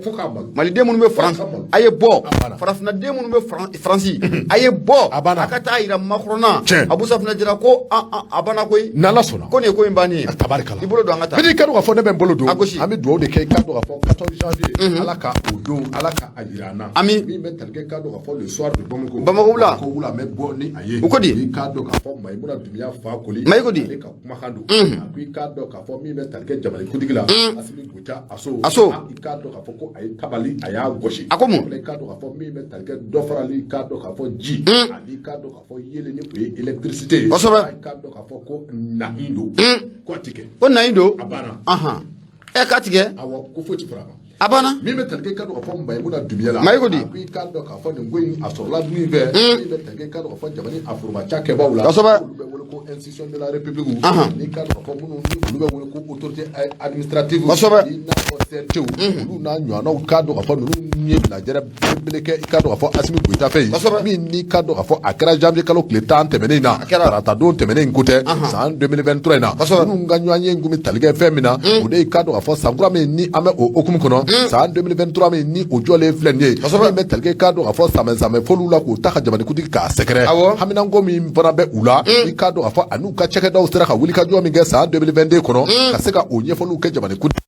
maliden minnu bɛ Faransi, a ye bɔ. Farafinnaden minnu bɛ Faransi, a ye bɔ, a ka taa yira Macron na. Abu Safunɛ Jara ko a banna koyi. N'Ala sɔnna. Ko nin ye ko in bannen ye. Tabarikala. I bolo don, an ka taa. I ka dɔn k'a fɔ ne bɛ n bolo don. A gosi. An bɛ dugawu de kɛ, i ka dɔn k'a fɔ 14 janvier, Ala ka o don, Ala ka a yira an na. Ami. Min bɛ tali kɛ, i ka dɔn k'a fɔ le soir de Bamako. Bamako wula. Bamako wula, an bɛ bɔ ni a ye. O ko di? I ka dɔn k'a fɔ Mayimuna Dunbiya fa koli. Mayi ko di? Ale ka kumakan don. A ko i k'a dɔn k'a fɔ min bɛ tali kɛ jamanakuntigi la, Asimi Goyita Aso. Aso. I ka k'a dɔn k'a fɔ ko a ye tabali a y'a gosi. A ko mun? I k'a dɔn k'a fɔ min bɛ tali kɛ dɔ farali, i k'a dɔn k'a fɔ ji ani i k'a dɔn k'a fɔ yeelen ni o ye électricité ye. I k'a dɔn k'a fɔ ko nahi don, ko a ti kɛ. Ko nahi don. A banna. Ɛ, k'a ti kɛ. Awɔ, ko foyi ti fara a kan. A banna. Min bɛ tali kɛ, i k'a dɔn k'a fɔ Mayimuna Dunbiya la. Mayi ko di? A ko i k'a dɔn k'a fɔ nin ko in a sɔrɔla min fɛ, min bɛ tali kɛ, i k'a dɔn k'a fɔ jamana a foroba cakɛbaw la. Olu bɛ wele ko institution de la République. N'i k'a dɔn k'a fɔ minnu ni olu bɛ wele ko autorité administrative. I n'a fɔ CNT, olu n'a ɲɔgɔnnaw, k'a dɔn k'a fɔ ninnu ye lajɛrɛ belebele kɛ, i k'a dɔn k'a fɔ Asimi Goyita fɛ yen. Min n'i k'a dɔn k'a fɔ a kɛra janvier kalo tile 10 tɛmɛnen in na. Tarata don tɛmɛnen in ko tɛ, san 2023 in na. Ninnu ka ɲɔgɔnye in kun bɛ tali kɛ fɛn min na, o de ye, i k'a dɔn k'a fɔ san kura min ni an bɛ o hukumu kɔnɔ, san 2023 min ni o jɔlen filɛ nin ye, min bɛ tali kɛ, i k'a dɔn k'a fɔ samɛ samɛ fɔliw la, k'o ta ka jamanakuntigi k'a sɛgɛrɛ. Haminanko min fana bɛ u la, i k'a dɔn k'a fɔ an'u ka cakɛdaw sera ka wulikajɔ min kɛ san 2022 kɔnɔ, ka se ka o ɲɛfɔliw kɛ jamanakuntigi.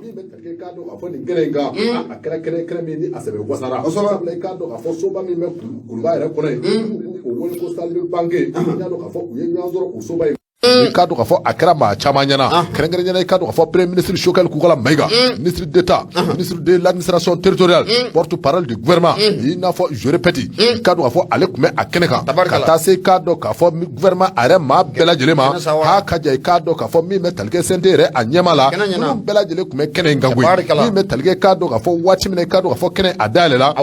Min bɛ tali kɛ, i k'a dɔn k'a fɔ nin kɛnɛ in kan, a kɛra kɛnɛ kɛnɛ min ni a sɛbɛ wasara, sabula i k'a dɔn k'a fɔ soba min bɛ Kuluba yɛrɛ kɔnɔ yen, n'u k'o wele ko salle de banquet, i k'a dɔn k'a fɔ u ye ɲɔgɔn sɔrɔ o soba in. I k'a dɔn k'a fɔ a kɛra maa caman ɲɛna, kɛrɛnkɛrɛnnenya i k'a dɔn k'a fɔ premier ministre Choguel Kokalla Maïga, ministre d'État, ministre de l'administration territoriale, porte-parole du gouvernement, i n'a fɔ, je répète, i k'a dɔn k'a fɔ ale tun bɛ a kɛnɛ kan, ka taa se i k'a dɔn k'a fɔ gouvernement a yɛrɛ maa bɛɛ lajɛlen ma, k'a ka ja, i k'a dɔn k'a fɔ min bɛ tali kɛ CNT yɛrɛ a ɲɛmaa la, minnu bɛɛ lajɛlen tun bɛ kɛnɛ in kan koyi. Min bɛ tali kɛ, k'a dɔn k'a fɔ waati min na, i k'a dɔn k'a fɔ kɛnɛ a dayɛlɛla,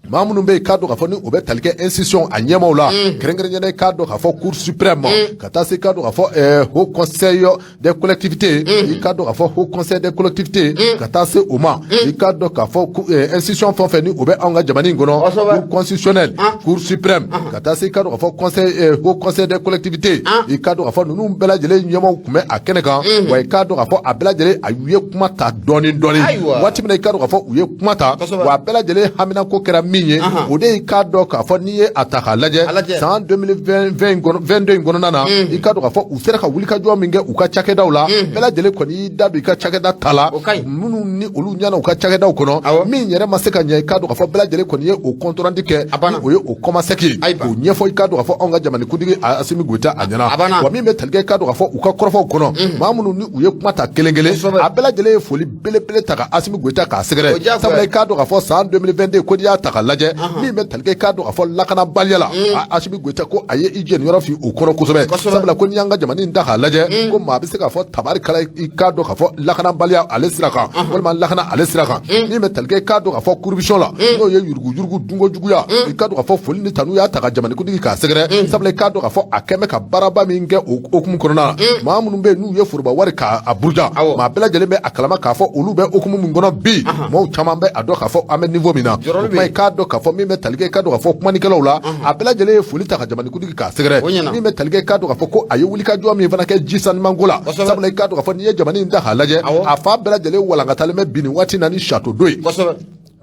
maa minnu bɛ yen, k'a dɔn k'a fɔ ni u bɛ tali kɛ institution a ɲɛmaaw la, kɛrɛnkɛrɛnnenya i k'a dɔn k'a fɔ Cour suprême, ka taa se i k'a dɔn k'a fɔ Haut Conseil des collectivités, i k'a dɔn k'a fɔ Haut Conseil des collectivités, ka taa se o ma, i k'a dɔn k'a fɔ institution fɛn o fɛn ni o bɛ anw ka jamana in kɔnɔ, Cour constitutionnelle, Cour suprême, ka taa se i k'a dɔn k'a fɔ conseil Haut Conseil des collectivités, i k'a dɔn k'a fɔ ninnu bɛɛ lajɛlen ɲɛmaaw tun bɛ a kɛnɛ kan. Wa i k'a dɔn k'a fɔ a bɛɛ lajɛlen a u ye kuma ta dɔɔni dɔɔni. Waati min na i k'a dɔn k'a fɔ u ye kuma ta, wa a bɛɛ lajɛlen haminako kɛra min ye, o de ye k'a dɔn k'a fɔ n'i ye a ta k'a lajɛ san 2022 in kɔnɔna na, i k'a dɔn k'a fɔ u sera ka wulikajɔ min kɛ u ka cakɛdaw la, bɛɛ lajɛlen kɔni y'i da don i ka cakɛda ta la, minnu ni olu ɲɛna u ka cakɛdaw kɔnɔ, min yɛrɛ ma se ka ɲɛ, i k'a dɔn k'a fɔ bɛɛ lajɛlen kɔni ye o compte rendu kɛ, o ye o kɔmasɛki ye, k'o ɲɛfɔ, i k'a dɔn k'a fɔ anw ka jamanakuntigi Asimi Goyita a ɲɛna. Wa min bɛ tali kɛ, i k'a dɔn k'a fɔ u ka kɔrɔfɔw kɔnɔ, maa minnu ni u ye kuma ta kelen kelen, a bɛɛ lajɛlen ye foli belebele ta ka Asimi Goyita k'a sɛgɛrɛ, sabula i k'a dɔn k'a fɔ san 2022 ko n'i y'a ta k'a lajɛ, min bɛ tali kɛ, i k'a dɔn k'a fɔ lakanabaliya la, Asimi Goyita ko a ye i jɛniyɔrɔ fin o kɔnɔ kosɛbɛ, sabula ko n'i y'an ka jamana in ta k'a lajɛ, ko maa bɛ se k'a fɔ tabarikala, i k'a dɔn k'a fɔ lakanabaliya ale sira kan, walima lakana ale sira kan, min bɛ tali kɛ, i k'a dɔn k'a fɔ corruption la, n'o ye yuruguyurugu dunko juguya, i k'a dɔn k'a fɔ foli ni tanu y'a ta ka jamanakuntigi k'a sɛgɛrɛ, sabula i k'a dɔn k'a fɔ a kɛn bɛ ka baaraba min kɛ o hukumu kɔnɔna na, maa minnu bɛ yen n'u ye foroba wari k'a buruja, maa bɛɛ lajɛlen bɛ a kalama k'a fɔ olu bɛ hukumu min kɔnɔ bi, maaw caman bɛ a dɔn k'a fɔ an bɛ niveau min na. O kuma, i k'a dɔn k'a fɔ min bɛ tali kɛ, i k'a dɔn k'a fɔ kumanikɛlaw la, a bɛɛ lajɛlen ye foli ta ka jamanakuntigi k'a sɛgɛrɛ. Min bɛ tali kɛ, i k'a dɔn k'a fɔ ko a ye wulikajɔ min fana kɛ ji sanumanko la, sabula i k'a dɔn k'a fɔ n'i ye jamana in ta k'a lajɛ, a fan bɛɛ lajɛlen walankatalen bɛ bi nin waati na ni château d'eau ye.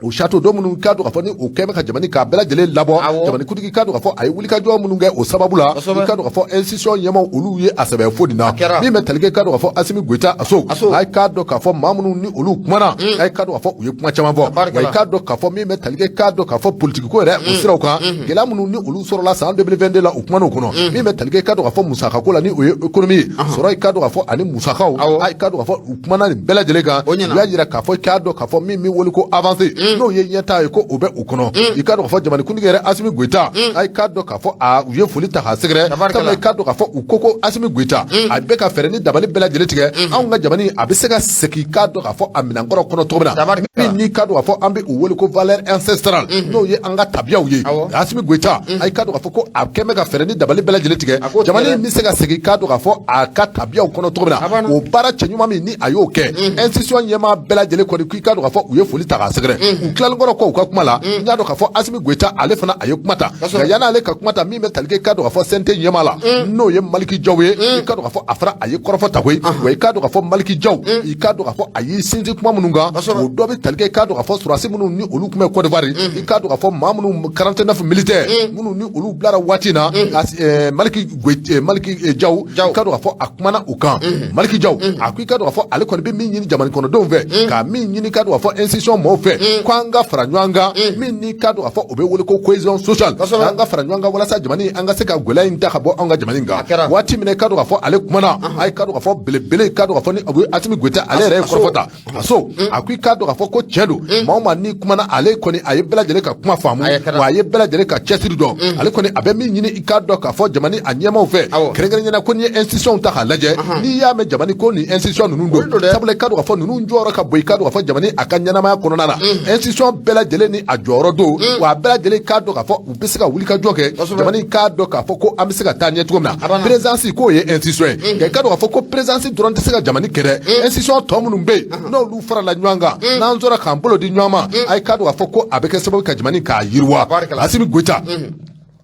O château d'eau minnu, k'a dɔn k'a fɔ ni o kɛn bɛ ka jamana k'a bɛɛ lajɛlen labɔ, jamanakuntigi k'a dɔn k'a fɔ a ye wulikajɔ minnu kɛ o sababu la, i k'a dɔn k'a fɔ institution ɲɛmaaw olu ye a sɛbɛn fo nin na. Min bɛ tali kɛ, k'a dɔn k'a fɔ Asimi Goyita Aso, a k'a dɔn k'a fɔ maa minnu ni olu kumana, a k'a dɔn k'a fɔ u ye kuma caman fɔ. Wa i k'a dɔn k'a fɔ min bɛ tali kɛ, k'a dɔn k'a fɔ politiki ko yɛrɛ o siraw kan, gɛlɛya minnu ni olu sɔrɔla san 2022 la, u kumana o kɔnɔ. Min bɛ tali kɛ, k'a dɔn k'a fɔ musakako la, ni o ye économie ye, sɔrɔ, i k'a dɔn k'a fɔ ani musakaw, a k'a dɔn k'a fɔ u kumana nin bɛɛ lajɛlen kan. U y'a jira k'a fɔ k'a dɔn k'a fɔ min wele ko avancée, n'o ye ɲɛtaa ye, ko o bɛ u kɔnɔ. I k'a dɔn k'a fɔ jamanakuntigi yɛrɛ Asimi Goyita, a k'a dɔn k'a fɔ a u ye foli ta k'a sɛgɛrɛ, sabula i k'a dɔn k'a fɔ u ko Asimi Goyita a bɛ ka fɛɛrɛ ni dabali bɛɛ lajɛlen tigɛ, anw ka jamana a bɛ se ka segin, k'a dɔn k'a fɔ a minɛnkɔrɔ kɔnɔ cogo min na, min n'i k'a dɔn k'a fɔ an bɛ u wele ko valeur ancestrale, n'o ye an ka tabiyaw ye. Asimi Goyita, a k'a dɔn k'a fɔ ko a kɛn bɛ ka fɛɛrɛ ni dabali bɛɛ lajɛlen tigɛ, jamana in bɛ se ka segin, k'a dɔn k'a fɔ a ka tabiyaw kɔnɔ cogo min na, o baara cɛɲuman min ni a y'o kɛ, institution ɲɛmaa bɛɛ lajɛlen kɔni k'i k'a dɔn k'a fɔ u ye foli ta k'a sɛgɛrɛ. U tilalen kɔrɔ kɔ u ka kuma la, n y'a dɔn k'a fɔ Asimi Goyita ale fana a ye kuma ta. Nka yan'ale ka kuma ta, min bɛ tali kɛ, k'a dɔn k'a fɔ CNT ɲɛmaa la, n'o ye Maliki Jaw ye, i k'a dɔn k'a fɔ a fana a ye kɔrɔfɔ ta koyi. Wa i k'a dɔn k'a fɔ Maliki Jaw, i k'a dɔn k'a fɔ a y'i sinsin kuma minnu kan, o dɔ bɛ tali kɛ, k'a dɔn k'a fɔ sɔrɔdasi minnu ni olu tun bɛ Côte d'Ivoire, i k'a dɔn k'a fɔ maa minnu 49 militaires minnu ni olu bilara waati in na, Maliki Jaw, i k'a dɔn k'a fɔ a kumana o kan. Maliki Jaw a ko i k'a dɔn k'a fɔ ale kɔni bɛ min ɲini jamana kɔnɔdenw fɛ, ka min ɲini, k'a dɔn k'a fɔ institution mɔɔw fɛ, ko an ka fara ɲɔgɔn kan, min n'i k'a dɔn k'a fɔ o bɛ wele ko cohésion sociale, an ka fara ɲɔgɔn kan walasa jamana an ka se ka gɛlɛya in ta ka bɔ anw ka jamana in kan. Waati min na i k'a dɔn k'a fɔ ale kumana, a ye k'a dɔn k'a fɔ belebele, i k'a dɔn k'a fɔ ni o ye Asimi Goyita, ale yɛrɛ ye kɔrɔfɔ ta a so, a ko i k'a dɔn k'a fɔ ko tiɲɛ don, maa o maa n'i kumana, ale kɔni a ye bɛɛ lajɛlen ka kuma faamu, wa a ye bɛɛ lajɛlen ka cɛsiri dɔn. Ale kɔni a bɛ min ɲini, i k'a dɔn k'a fɔ jamana a ɲɛmaaw fɛ, kɛrɛnkɛrɛnnenya la ko n'i ye institution ta k'a lajɛ, n'i y'a mɛn jamana ko nin institution ninnu don, sabula i k'a dɔn k'a fɔ ninnu jɔyɔrɔ ka bon, i k'a dɔn k'a fɔ jamana a ka ɲɛnamaya kɔnɔna na, institution bɛɛ lajɛlen ni a jɔyɔrɔ don, wa a bɛɛ lajɛlen k'a dɔn k'a fɔ u bɛ se ka wuli ka jɔ kɛ jamana in k'a dɔn k'a fɔ ko an bɛ se ka taa ɲɛ cogo min na. Présidence k'o ye institution ye, nka i k'a dɔn k'a fɔ ko présidence dɔrɔn tɛ se ka jamana kɛ dɛ. Institution tɔ minnu bɛ yen, n'olu farala ɲɔgɔn kan, n'an sɔrɔ k'an bolo di ɲɔgɔn ma, a ye k'a dɔn k'a fɔ ko a bɛ kɛ sababu ka jamana k'a yiriwa. Asimi Goyita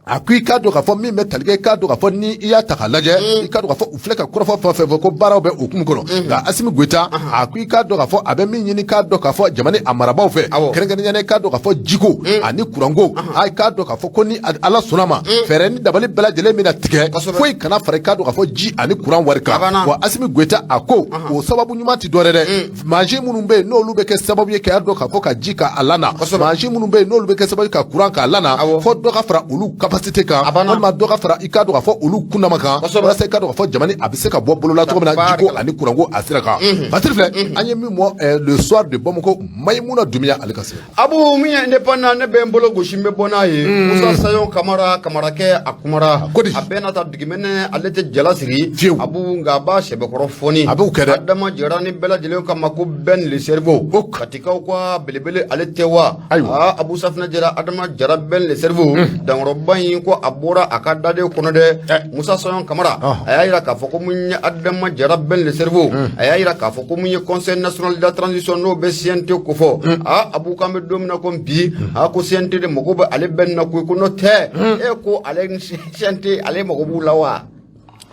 a ko i k'a dɔn k'a fɔ min bɛ tali kɛ, i k'a dɔn k'a fɔ ni i y'a ta k'a lajɛ, i k'a dɔn k'a fɔ u filɛ ka kɔrɔfɔ fɛn o fɛn fɔ ko baaraw bɛ hukumu kɔnɔ. Nka Asimi Goyita a ko i k'a dɔn k'a fɔ a bɛ min ɲini, k'a dɔn k'a fɔ jamana a marabaaw fɛ, kɛrɛnkɛrɛnnenya la i k'a dɔn k'a fɔ jiko ani kuranko, a k'a dɔn k'a fɔ ko ni Ala sɔnna ma, fɛɛrɛ ni dabali bɛɛ lajɛlen bɛna tigɛ, foyi kana fara i k'a dɔn k'a fɔ ji ani kuran wari kan. Wa Asimi Goyita a ko o sababu ɲuman tɛ dɔwɛrɛ dɛ, mansin minnu bɛ yen n'olu bɛ kɛ sababu ye k'a dɔn k'a fɔ ka ji k'a lana, mansin minnu bɛ yen n'olu bɛ kɛ sababu ye ka kuran k'a lana, fɔ dɔ ka fara olu capacité kan, walima dɔ ka fara i k'a dɔn k'a fɔ olu kundama kan, walasa i k'a dɔn k'a fɔ jamana a bɛ se ka bɔ bolo la cogo min na jiko ani kuranko a sira kan. Patiri filɛ, an ye min bɔ Le Soir de Bamako, Mayimuna Dunbiya ale ka sɛbɛn. Abu, min ye Indépendant, ne bɛ n bolo gosi, n bɛ bɔ n'a ye. Musa Sayon Kamara, Kamarakɛ, a kumara. Ko di? A bɛɛ n'a ta, dugumɛnɛ ale tɛ jala siri. Fiyewu. Abu, nka a b'a sɛbɛkɔrɔ fɔni. A b'o kɛ dɛ. Adama Jara ni bɛɛ lajɛlen kama ko Ben le cerveau. O Katikaw ka belebele ale tɛ wa? Ayiwa. Aa, Abu Safinɛ Jara, Adama Jara Ben le cerveau, dankɔrɔba in ko a bɔra a ka daden kɔnɔ dɛ. Musa Sayon Kamara a y'a jira k'a fɔ ko mun ye Adama Jara Ben le cerveau, a y'a jira k'a fɔ ko mun ye Conseil national de la transition, n'o bɛ CNT kofɔ. Aa, Abu, k'an bɛ don min na ko bi, a ko CNT de mago bɛ ale Ben na koyi, ko n'o tɛ e ko ale CNT ale mago b'u la wa?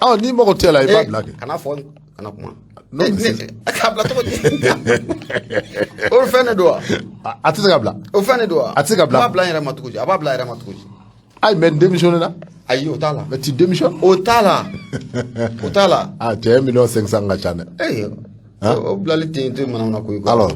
Ɔ, n'i mago tɛ la, i b'a bila kɛ. Kana fɔ, kana kuma. Non, k'a bila cogo di? O fɛn de don wa? A tɛ se ka bila. O fɛn de don wa? A tɛ se ka bila. A b'a bila n yɛrɛ ma cogo di? A b'a bila a yɛrɛ ma cogo di? Ayi, mais démissionné la. Ayi, o t'a la. Mais tu démissionnes. O t'a la, o t'a la. Ah cɛ, 1 million 500 ka ca dɛ. Ee, o bilali ten tɛ manamana ko ye quoi. Alors.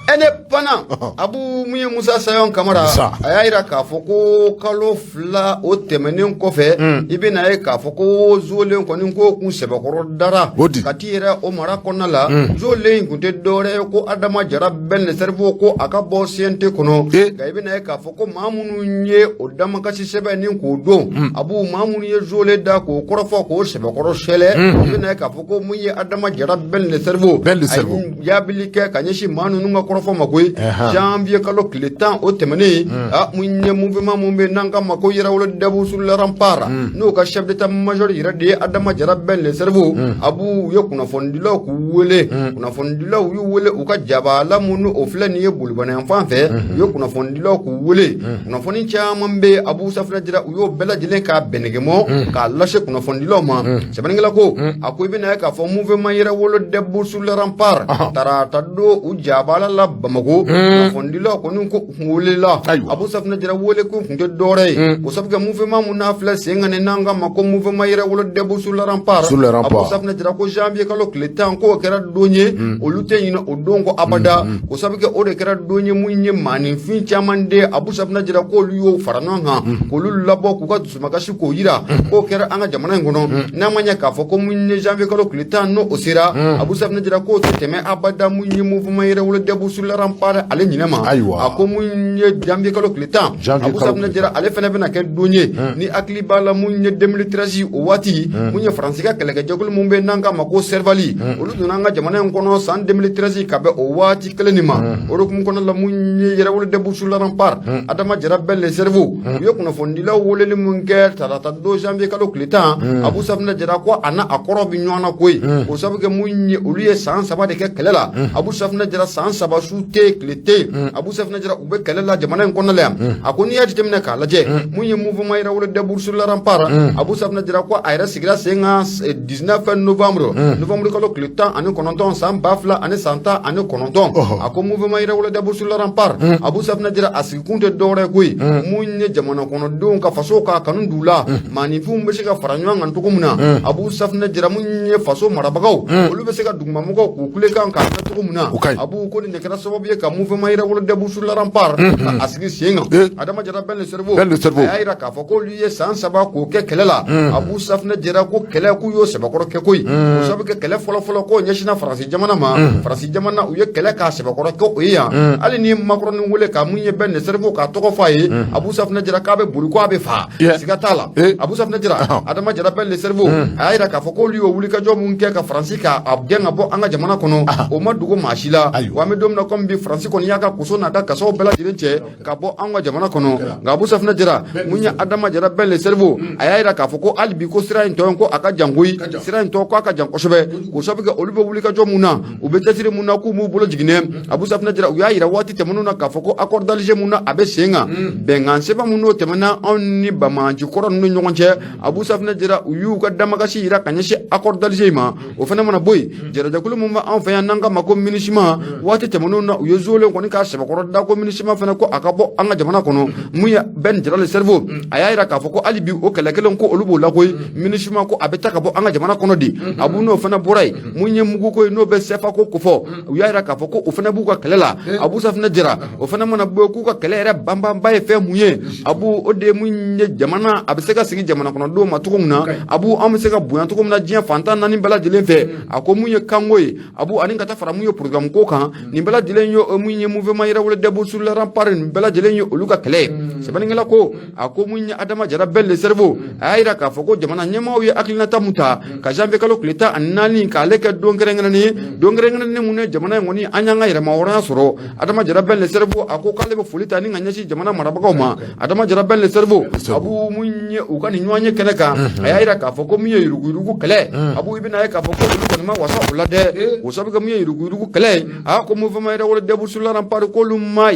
Indépendant, Abu, mun ye Musa Sayon Kamara, Musa. a y'a jira k'a fɔ ko kalo 2 o tɛmɛnen kɔfɛ, i bɛna ye k'a fɔ ko zolen kɔni ko kun sɛbɛkɔrɔ dara. O di. Ka t'i yɛrɛ o mara kɔnɔna la, zolen in kun tɛ dɔwɛrɛ ye ko Adama Jara Ben le cerveau, ko a ka bɔ CNT kɔnɔ. Nka i bɛna ye k'a fɔ ko maa minnu ye o damakasi sɛbɛn ni k'o don, Abu, maa minnu ye zolen da k'o kɔrɔfɔ k'o sɛbɛkɔrɔ sɛlɛ, i bɛna ye k'a fɔ ko mun ye Adama Jara Ben le cerveau, Ben le cerveau. a ye jaabili kɛ ka ɲɛsin maa ninnu ka kɔrɔfɔ ma koyi. Janvier kalo tile 10 o tɛmɛnen, a mun ye mouvement mun bɛ n'an ka ma ko Yɛrɛwolo debout sur le rempart, n'o ka chef d'état major yɛrɛ de ye Adama Jara Ben le cerveau, Abu, u ye kunnafonidilaw k'u wele, kunnafonidilaw y'u wele u ka jabala mun o filɛ nin ye Bolibana yan fan fɛ. U ye kunnafonidilaw k'u wele, kunnafoni caman bɛ yen, Abu Safinɛ Jara, u y'o bɛɛ lajɛlen k'a bɛnɛgɛmɔ k'a lase kunnafonidilaw ma. Sɛbɛnnikɛla ko a ko i bɛna ye k'a fɔ mouvement Yɛrɛwolo debout sur le rempart tarata don u jabala la Bamakɔ, kunnafonidilaw kɔni ko u welela. Abu Safinɛ Jara, wele ko kun tɛ dɔwɛrɛ ye o sabu kɛ mouvement mun n'a filɛ sen kan n'an ka ma ko mouvement Yɛrɛwolo debout sur le rempart. Sur le rempart. Abu Safinɛ Jara ko janvier kalo tile 10 k'o kɛra don ye, olu tɛ ɲinɛ o don kɔ abada, o sabu kɛ o de kɛra don ye mun ye maaninfin caman de, Abu Safinɛ Jara, k'olu y'o fara ɲɔgɔn kan k'olu labɔ k'u ka dusumakasi k'o yira k'o kɛra an ka jamana in kɔnɔ. N'a ma ɲɛ k'a fɔ ko mun ye janvier kalo tile 10 n'o o sera, Abu Safinɛ Jara k'o tɛ tɛmɛ abada mun ye mouvement Yɛrɛwolo debout sur le rempart ale ɲinɛ ma. A ko mun ye janvier kalo tile 10, Janvier Abu kalo Safinɛ tile Jara, ale fana bɛna kɛ don ye ni hakili b'a la mun ye 2013 o waati, mun ye Faransi ka kɛlɛkɛjɛkulu mun bɛ n'an k'a ma ko Serval, olu donna an ka jamana in kɔnɔ san 2013 ka bɛn o waati kelen nin ma. O hukumu kɔnɔna la, mun ye Yɛrɛwolo debout sur le rempart, Adama Jara Ben le cerveau, u ye kunnafonidilaw weleli mun kɛ tarata don janvier kalo tile 10, Abu Safinɛ Jara ko a n'a a kɔrɔ bɛ ɲɔgɔn na koyi, o sabu kɛ mun ye olu ye san 3 de kɛ kɛlɛ la. Abu Safinɛ Jara, san 3 su tɛ tile tɛ, Abu Safinɛ Jara, u bɛ kɛlɛ la jamana in kɔnɔna la yan. A ko n'i y'a jateminɛ k'a lajɛ, mun ye mouvement Yɛrɛwolo debout sur le rempart, Abu Safinɛ Jara ko a yɛrɛ sigira sen kan 19 novembre, novembre kalo tile 19 san 2019. A ko mouvement Yɛrɛwolo debout sur le rempart, Abu Safinɛ Jara, a sigikun tɛ dɔwɛrɛ ye koyi, mun ye jamana kɔnɔdenw ka faso k'a kanu d'u la, maaninfinw bɛ se ka fara ɲɔgɔn kan cogo min na, Abu Safinɛ Jara, mun ye faso marabagaw, olu bɛ se ka dugumamɔgɔw k'u kulekan k'a mɛn cogo min na. O ka ɲi. Abu ko nin de kɛra. kɛra sababu ye ka mouvement Yɛrɛwolo debout sur les remparts ka a sigi sen kan. Adama Jara Ben le cerveau, Ben le cerveau. a y'a jira k'a fɔ k'olu ye san 3 k'o kɛ kɛlɛ la. Abu Safunɛ Jara ko kɛlɛ k'u y'o sɛbɛkɔrɔ kɛ koyi, o sababu kɛ kɛlɛ fɔlɔ-fɔlɔ k'o ɲɛsinna Faransi jamana ma. Faransi jamana, u ye kɛlɛ k'a sɛbɛkɔrɔ kɛ o ye yan. Hali ni Macron wele ka mun ye Ben le cerveau k'a tɔgɔ fɔ a ye, Abu Safunɛ Jara k'a bɛ boli ko a bɛ faa, siga t'a la. Abu Safunɛ Jara, Adama Jara Ben le cerveau, a y'a jira k'a fɔ k'olu y'o wulikajɔ mun kɛ ka Faransi k'a gɛn ka bɔ an ka jamana kɔnɔ, o ma dogo maa si la. Wa an bɛ don min na komi bi, Faransi kɔni y'a ka koso n'a ka kasaw bɛɛ lajɛlen cɛ ka bɔ an ka jamana kɔnɔ. Nka Abu Safunɛ Jara, mun ye Adama Jara Ben le cerveau, a y'a jira k'a fɔ ko hali bi ko sira in tɔ ko a ka jan koyi, sira in tɔ ko a ka jan kosɛbɛ, k'o sababu kɛ olu bɛ wulikajɔ mun na, u bɛ cɛsiri mun na, k'u m'u bolo jiginɛ. Abu Safunɛ Jara, u y'a jira waati tɛmɛnenw na k'a fɔ ko accord d'Alger mun na a bɛ sen kan, bɛnkan sɛbɛn mun n'o tɛmɛna anw ni banbaanci kɔrɔ ninnu ni ɲɔgɔn cɛ. Abu Safunɛ Jara, u y'u ka damakasi jira ka ɲɛsin accord d'Alger ma. O fana mana bɔ yen, jɛrɛjɛkulu mun bɛ anw fɛ yan n'an k'a ma ko MINUSMA, waati tɛmɛnenw na u ye zolen kɔni k'a sɛbɛkɔrɔ da ko MINUSMA fana ko a ka bɔ an ka jamana kɔnɔ. Mun ye Ben Jara le cerveau, a y'a jira k'a fɔ ko hali bi o kɛlɛ kelen ko olu b'o la koyi, MINUSMA ko a bɛ taa ka bɔ an ka jamana kɔnɔ de. Abu, n'o fana bɔra yen, mun ye muguko ye n'o bɛ CFA ko kofɔ, u y'a jira k'a fɔ ko o fana b'u ka kɛlɛ la. Abu Safunɛ Jara, o fana mana bɔ yen, k'u ka kɛlɛ yɛrɛ banbanba ye fɛn mun ye, Abu, o de ye mun ye jamana a bɛ se ka sigi jamana kɔnɔdenw ma cogo min na, Abu, an bɛ se ka bonya cogo min na diɲɛ fantan naani bɛɛ lajɛlen fɛ. A ko mun ye kanko ye, Abu, ani ka taa fara mun ye programme ko kan, nin bɛɛ lajɛlen ye mun ye mouvement Yɛrɛwolo debout sur les remparts, nin bɛɛ lajɛlen ye olu ka kɛlɛ ye. Sɛbɛnnikɛla ko a ko mun ye Adama Jara Ben le cerveau, a y'a jira k'a fɔ ko jamana ɲɛmaaw ye hakilinata mun ta ka janvier kalo tile 14 k'ale kɛ don kɛrɛnkɛrɛnnen ye, don kɛrɛnkɛrɛnnen mun ye jamana in kɔni an y'an ka yɛrɛmahɔrɔnya sɔrɔ. Adama Jara Ben le cerveau, a ko k'ale bɛ foli ta ni ka ɲɛsin jamana marabagaw ma. Adama Jara Ben le cerveau, Abu, mun ye u ka nin ɲɔgɔn ye kɛnɛ kan, a y'a jira k'a fɔ ko mun ye yuruguyurugu kɛlɛ, Abu, i bɛna ye k'a fɔ ko olu kɔni ma wasa o la dɛ. O sababu kɛ mun ye yuruguyurugu kɛlɛ ye, a ko mouvement Yɛrɛwolo debout sur les remparts k'olu ma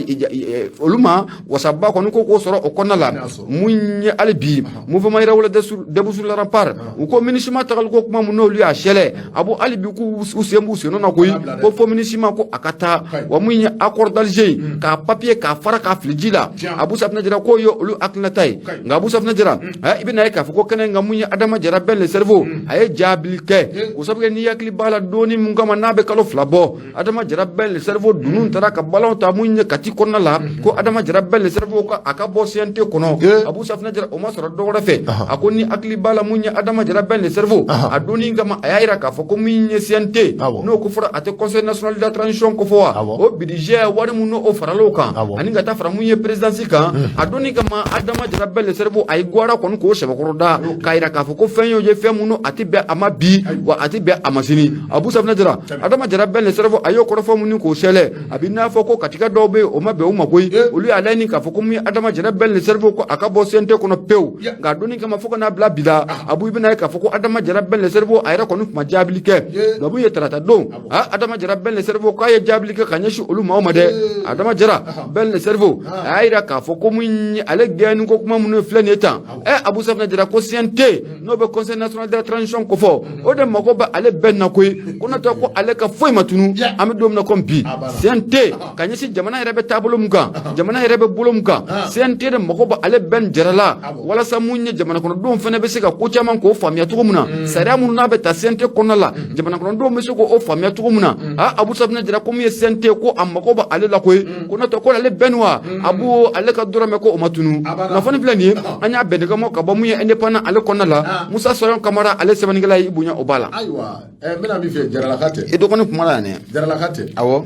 olu ma wasaba kɔni ko k'o sɔrɔ o kɔnɔna la. Mun ye hali bi mouvement Yɛrɛwolo debout sur les remparts, u ko MINUSMA tagali ko kuma mun n'olu y'a sɛlɛ, Abu, hali bi k'u sen b'u sen na koyi, ko fo MINUSMA ko a ka taa. Wa mun ye accord d'Alger k'a papier k'a fara k'a fili ji la, Abu Safunɛ Jara k'o ye olu hakilinata ye. Nka Abu Safunɛ Jara, i bɛna ye k'a fɔ ko kɛnɛ nka mun ye Adama Jara Ben le cerveau, a ye jaabili kɛ, o sababu kɛ n'i hakili b'a la donni mun kama n'a bɛ kalo 2 bɔ, Adama Jara Ben le cerveau dunun taara ka balon ta mun ye Kati kɔnɔna la, ko Adama Jara Ben le cerveau ko a ka bɔ CNT kɔnɔ. Abu Safunɛ Jara, o ma sɔrɔ dɔ wɛrɛ fɛ. A ko ni hakili b'a la mun ye Adama Jara Ben le cerveau, a donni kama a y'a jira k'a fɔ ko mun ye CNT n'o ko fɔra a tɛ Conseil national de la transition ko fɔ wa, o budget wari mun n'o faral'o kan ani ka taa fara mun ye présidence kan, a donni kama Adama Jara Ben le cerveau a ye gwara kɔni k'o sɛbɛkɔrɔ da k'a jira k'a fɔ ko fɛn y'o ye fɛn mun a tɛ bɛn a ma bi, wa a tɛ bɛn a ma sini. Abu Safunɛ Jara, Adama Jara Ben le cerveau, a y'o kɔrɔfɔ mun k'o sɛlɛ, a bɛ n'a fɔ ko Katika dɔw bɛ yen o ma bɛn u ma koyi, olu y'a laɲini k'a fɔ ko mun ye Adama Jara Ben le cerveau ko a ka bɔ CNT kɔnɔ pewu. Nka donni kama fo ka n'a bila bi la, Abu, i bɛna ye k'a fɔ ko Adama Jara Ben le cerveau a yɛrɛ kɔni tun ma jaabili kɛ. Nka mun ye tarata don, Adama Jara Ben le cerveau k'a ye jaabili kɛ ka ɲɛsin olu maaw ma dɛ. Adama Jara Ben le cerveau, a y'a jira k'a fɔ ko mun ye ale gɛnni ko kuma minnu filɛ nin ye tan, Abu Safunɛ Jara ko CNT n'o bɛ Conseil national de la transition kofɔ, o de mago bɛ ale bɛɛ na koyi, ko n'o tɛ ko ale ka foyi ma tunu. An bɛ don min na komi bi, CNT ka ɲɛsin jamana yɛrɛ bɛ taabolo mun kan, jamana yɛrɛ bɛ bolo mun kan, CNT de mago bɛ ale bɛɛ jara la, walasa mun ye jamana kɔnɔdenw fana bɛ se ka ko caman k'o faamuya cogo min na, sariya minnu n'a bɛ ta CNT kɔnɔna la, jamana kɔnɔdenw bɛ se k'o faamuya cogo min na. Abu Safunɛ Jara ko mun ye CNT ko a mago bɛ ale la koyi, ko n'o tɛ ko ale bɛn wa, Abu, ale ka dɔrɔmɛ ko o ma tunu. Kunnafoni filɛ nin ye, an y'a bɛnnikamɔ ka bɔ mun ye indépendant ale kɔnɔna la, Musa Sɔrɔn Kamara ale sɛbɛnnikɛla ye, i bonya o b'a la. Ayiwa, n bɛna min fɛ, Jaralaka tɛ. I dɔgɔnin kuma la yan dɛ. Jaralaka tɛ. Awɔ.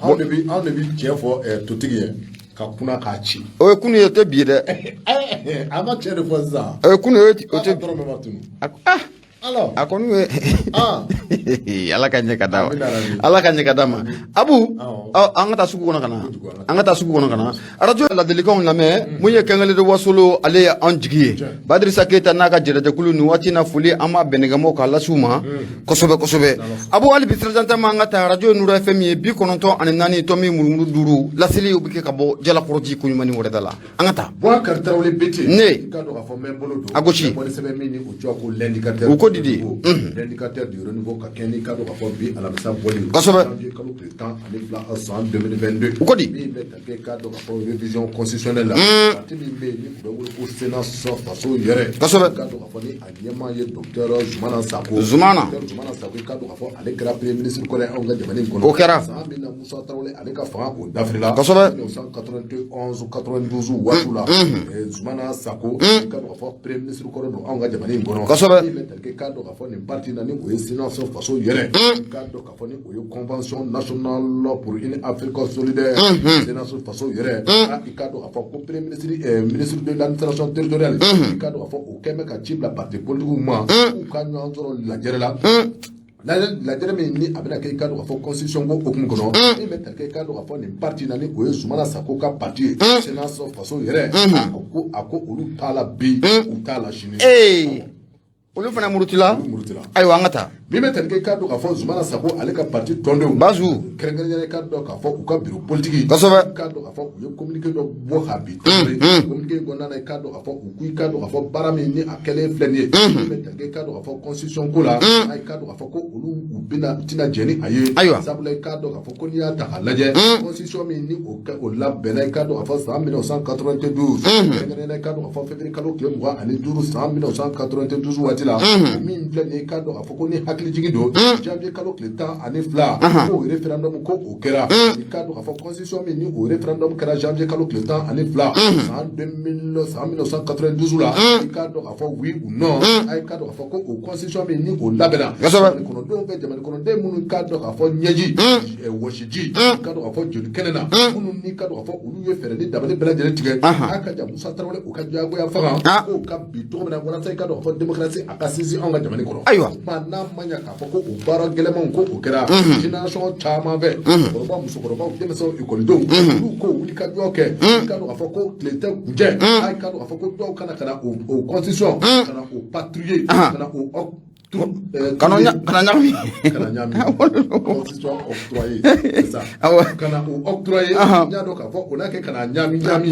Anw de bi tiɲɛ fɔ totigi ye ka kunna k'a ci. O ye kunu ye, o tɛ bi ye dɛ. A ma tiɲɛ de fɔ sisan. O ye kunu ye, o tɛ. Dɔrɔmɛ ma tunu. Ah, a kɔni ye Ala ka ɲɛ ka d'a ma, Ala ka ɲɛ ka d'a ma. Abu, an ka taa sugu kɔnɔ ka na, an ka taa sugu kɔnɔ ka na arajo ladilikanw lamɛn. Mun ye Kɛngɛlɛ de Wasolo, ale ye an jigi ye. Badirisa Keyita n'a ka jɛrɛjɛkulu, nin waati na foli an b'a bɛnɛkɛmɔw k'a lase u ma kosɛbɛ kosɛbɛ. Abu, hali bi sirajanta ma an ka taa arajo ye Nura FM ye, 94 tomi murumuru 5, laseli bɛ kɛ ka bɔ Jalakɔrɔji koɲuman ni wɛrɛda la. An ka taa. Boubacar Tarawele BT. Ne. K'a dɔn k'a fɔ n bɛ n bolo don. A gosi. Bɔli sɛbɛn min ni o tɔgɔ ko l'indicateur. U ko di di. L'indicateur du renouveau. ka kɛ ni k'a dɔn k'a fɔ bi alamisa bɔli. Janvier kalo tile 12 san 2022. U ko di? Min bɛ tali kɛ k'a dɔn k'a fɔ révision constitutionnelle la, parti min bɛ yen ni u bɛ wele ko CNAS faso yɛrɛ, k'a dɔn k'a fɔ ni a ɲɛmaa ye docteur Zumana Sako. Zumana. Docteur Zumana Sako, i k'a dɔn k'a fɔ ale kɛra premier ministre kɔrɔ ye anw ka jamana in kɔnɔ. O kɛra. San min na Musa Tarawele ale ka fanga o dafirila. 1991 92 waatiw la, Zumana Sako, i k'a dɔn k'a fɔ premier ministre kɔrɔ don anw ka jamana in kɔnɔ. Min bɛ tali kɛ k'a dɔn k'a fɔ nin parti na, ni o ye CNAS faso yɛrɛ, i k'a dɔn k'a fɔ ni o ye Convention nationale pour une Afrique solidaire, CNAS faso yɛrɛ, i k'a dɔn k'a fɔ ko premier ministre, ministre de l'administration territoriale, i k'a dɔn k'a fɔ o kɛn bɛ ka ci bila parti politique ma k'u ka ɲɔgɔn sɔrɔ lajɛrɛ la, lajɛrɛ min ni a bɛna kɛ i k'a dɔn k'a fɔ constitution ko hukumu kɔnɔ. Min bɛ tali kɛ i k'a dɔn k'a fɔ nin parti na, ni o ye Zumana Sako ka parti ye, CNAS faso yɛrɛ, a ko olu t'a la bi, u t'a la sini. Ee, olu fana murutila. Olu murutila. Ayiwa, an ka taa. Min bɛ tali kɛ i k'a dɔn k'a fɔ Zumana Sako ale ka parti tɔndenw, Basu. kɛrɛnkɛrɛnnenya i k'a dɔn k'a fɔ u ka bureau politique, i k'a dɔn k'a fɔ u ye communiqué dɔ bɔ ka bi communiqué in kɔnɔna na, i k'a dɔn k'a fɔ u ko i k'a dɔn k'a fɔ baara min ni a kɛlen filɛ nin ye, min bɛ tali kɛ i k'a dɔn k'a fɔ constitution ko la, i k'a dɔn k'a fɔ ko olu u bɛna u tɛna jɛn ni a ye. Sabula i k'a dɔn k'a fɔ ko n'i y'a ta k'a lajɛ, constitution min ni o kɛ o labɛnna i k'a dɔn k'a fɔ san 1992, kɛrɛnkɛrɛnnenya i k'a dɔn k'a fɔ février kalo tile 25 san 1992 waati la, o min filɛ nin ye, i k'a dɔn k'a fɔ ko ni hakilijigin don, janvier kalo tile 12, k'o référendum ko o kɛra, i k'a dɔn k'a fɔ constitution min ni o référendum kɛra janvier kalo tile 12 san 2000, san 1992 la, i k'a dɔn k'a fɔ oui ou non, i k'a dɔn k'a fɔ ko o constitution min ni o labɛnna jamana kɔnɔdenw fɛ, jamana kɔnɔden minnu k'a dɔn k'a fɔ ɲɛji wɔsiji, i k'a dɔn k'a fɔ joli kɛnɛ na, minnu ni k'a dɔn k'a fɔ olu ye fɛɛrɛ ni dabali bɛɛ lajɛlen tigɛ a ka ja Musa Tarawele u ka diyagoya fanga k'o ka bi cogo min na walasa i k'a dɔn k'a fɔ démocratie a ka sinsin anw ka jamana kɔnɔ. Maa n'a ma ɲɛ k'a fɔ ko o baara gɛlɛnmanw ko o kɛra génération caman fɛ, cɛkɔrɔba, musokɔrɔbaw, denmisɛnw, ekɔlidenw, olu ko wuli ka jɔ kɛ, i k'a dɔn k'a fɔ ko tile tɛ kuncɛ, i k'a dɔn k'a fɔ ko dɔw kana ka na o constitution ka na o patrouiller, ka na o Kana ɲagami. Kana ɲagami, constitution octroyée, c'est ça. Kana o octroyer, n y'a dɔn k'a fɔ o n'a kɛ kana ɲagami ɲagami.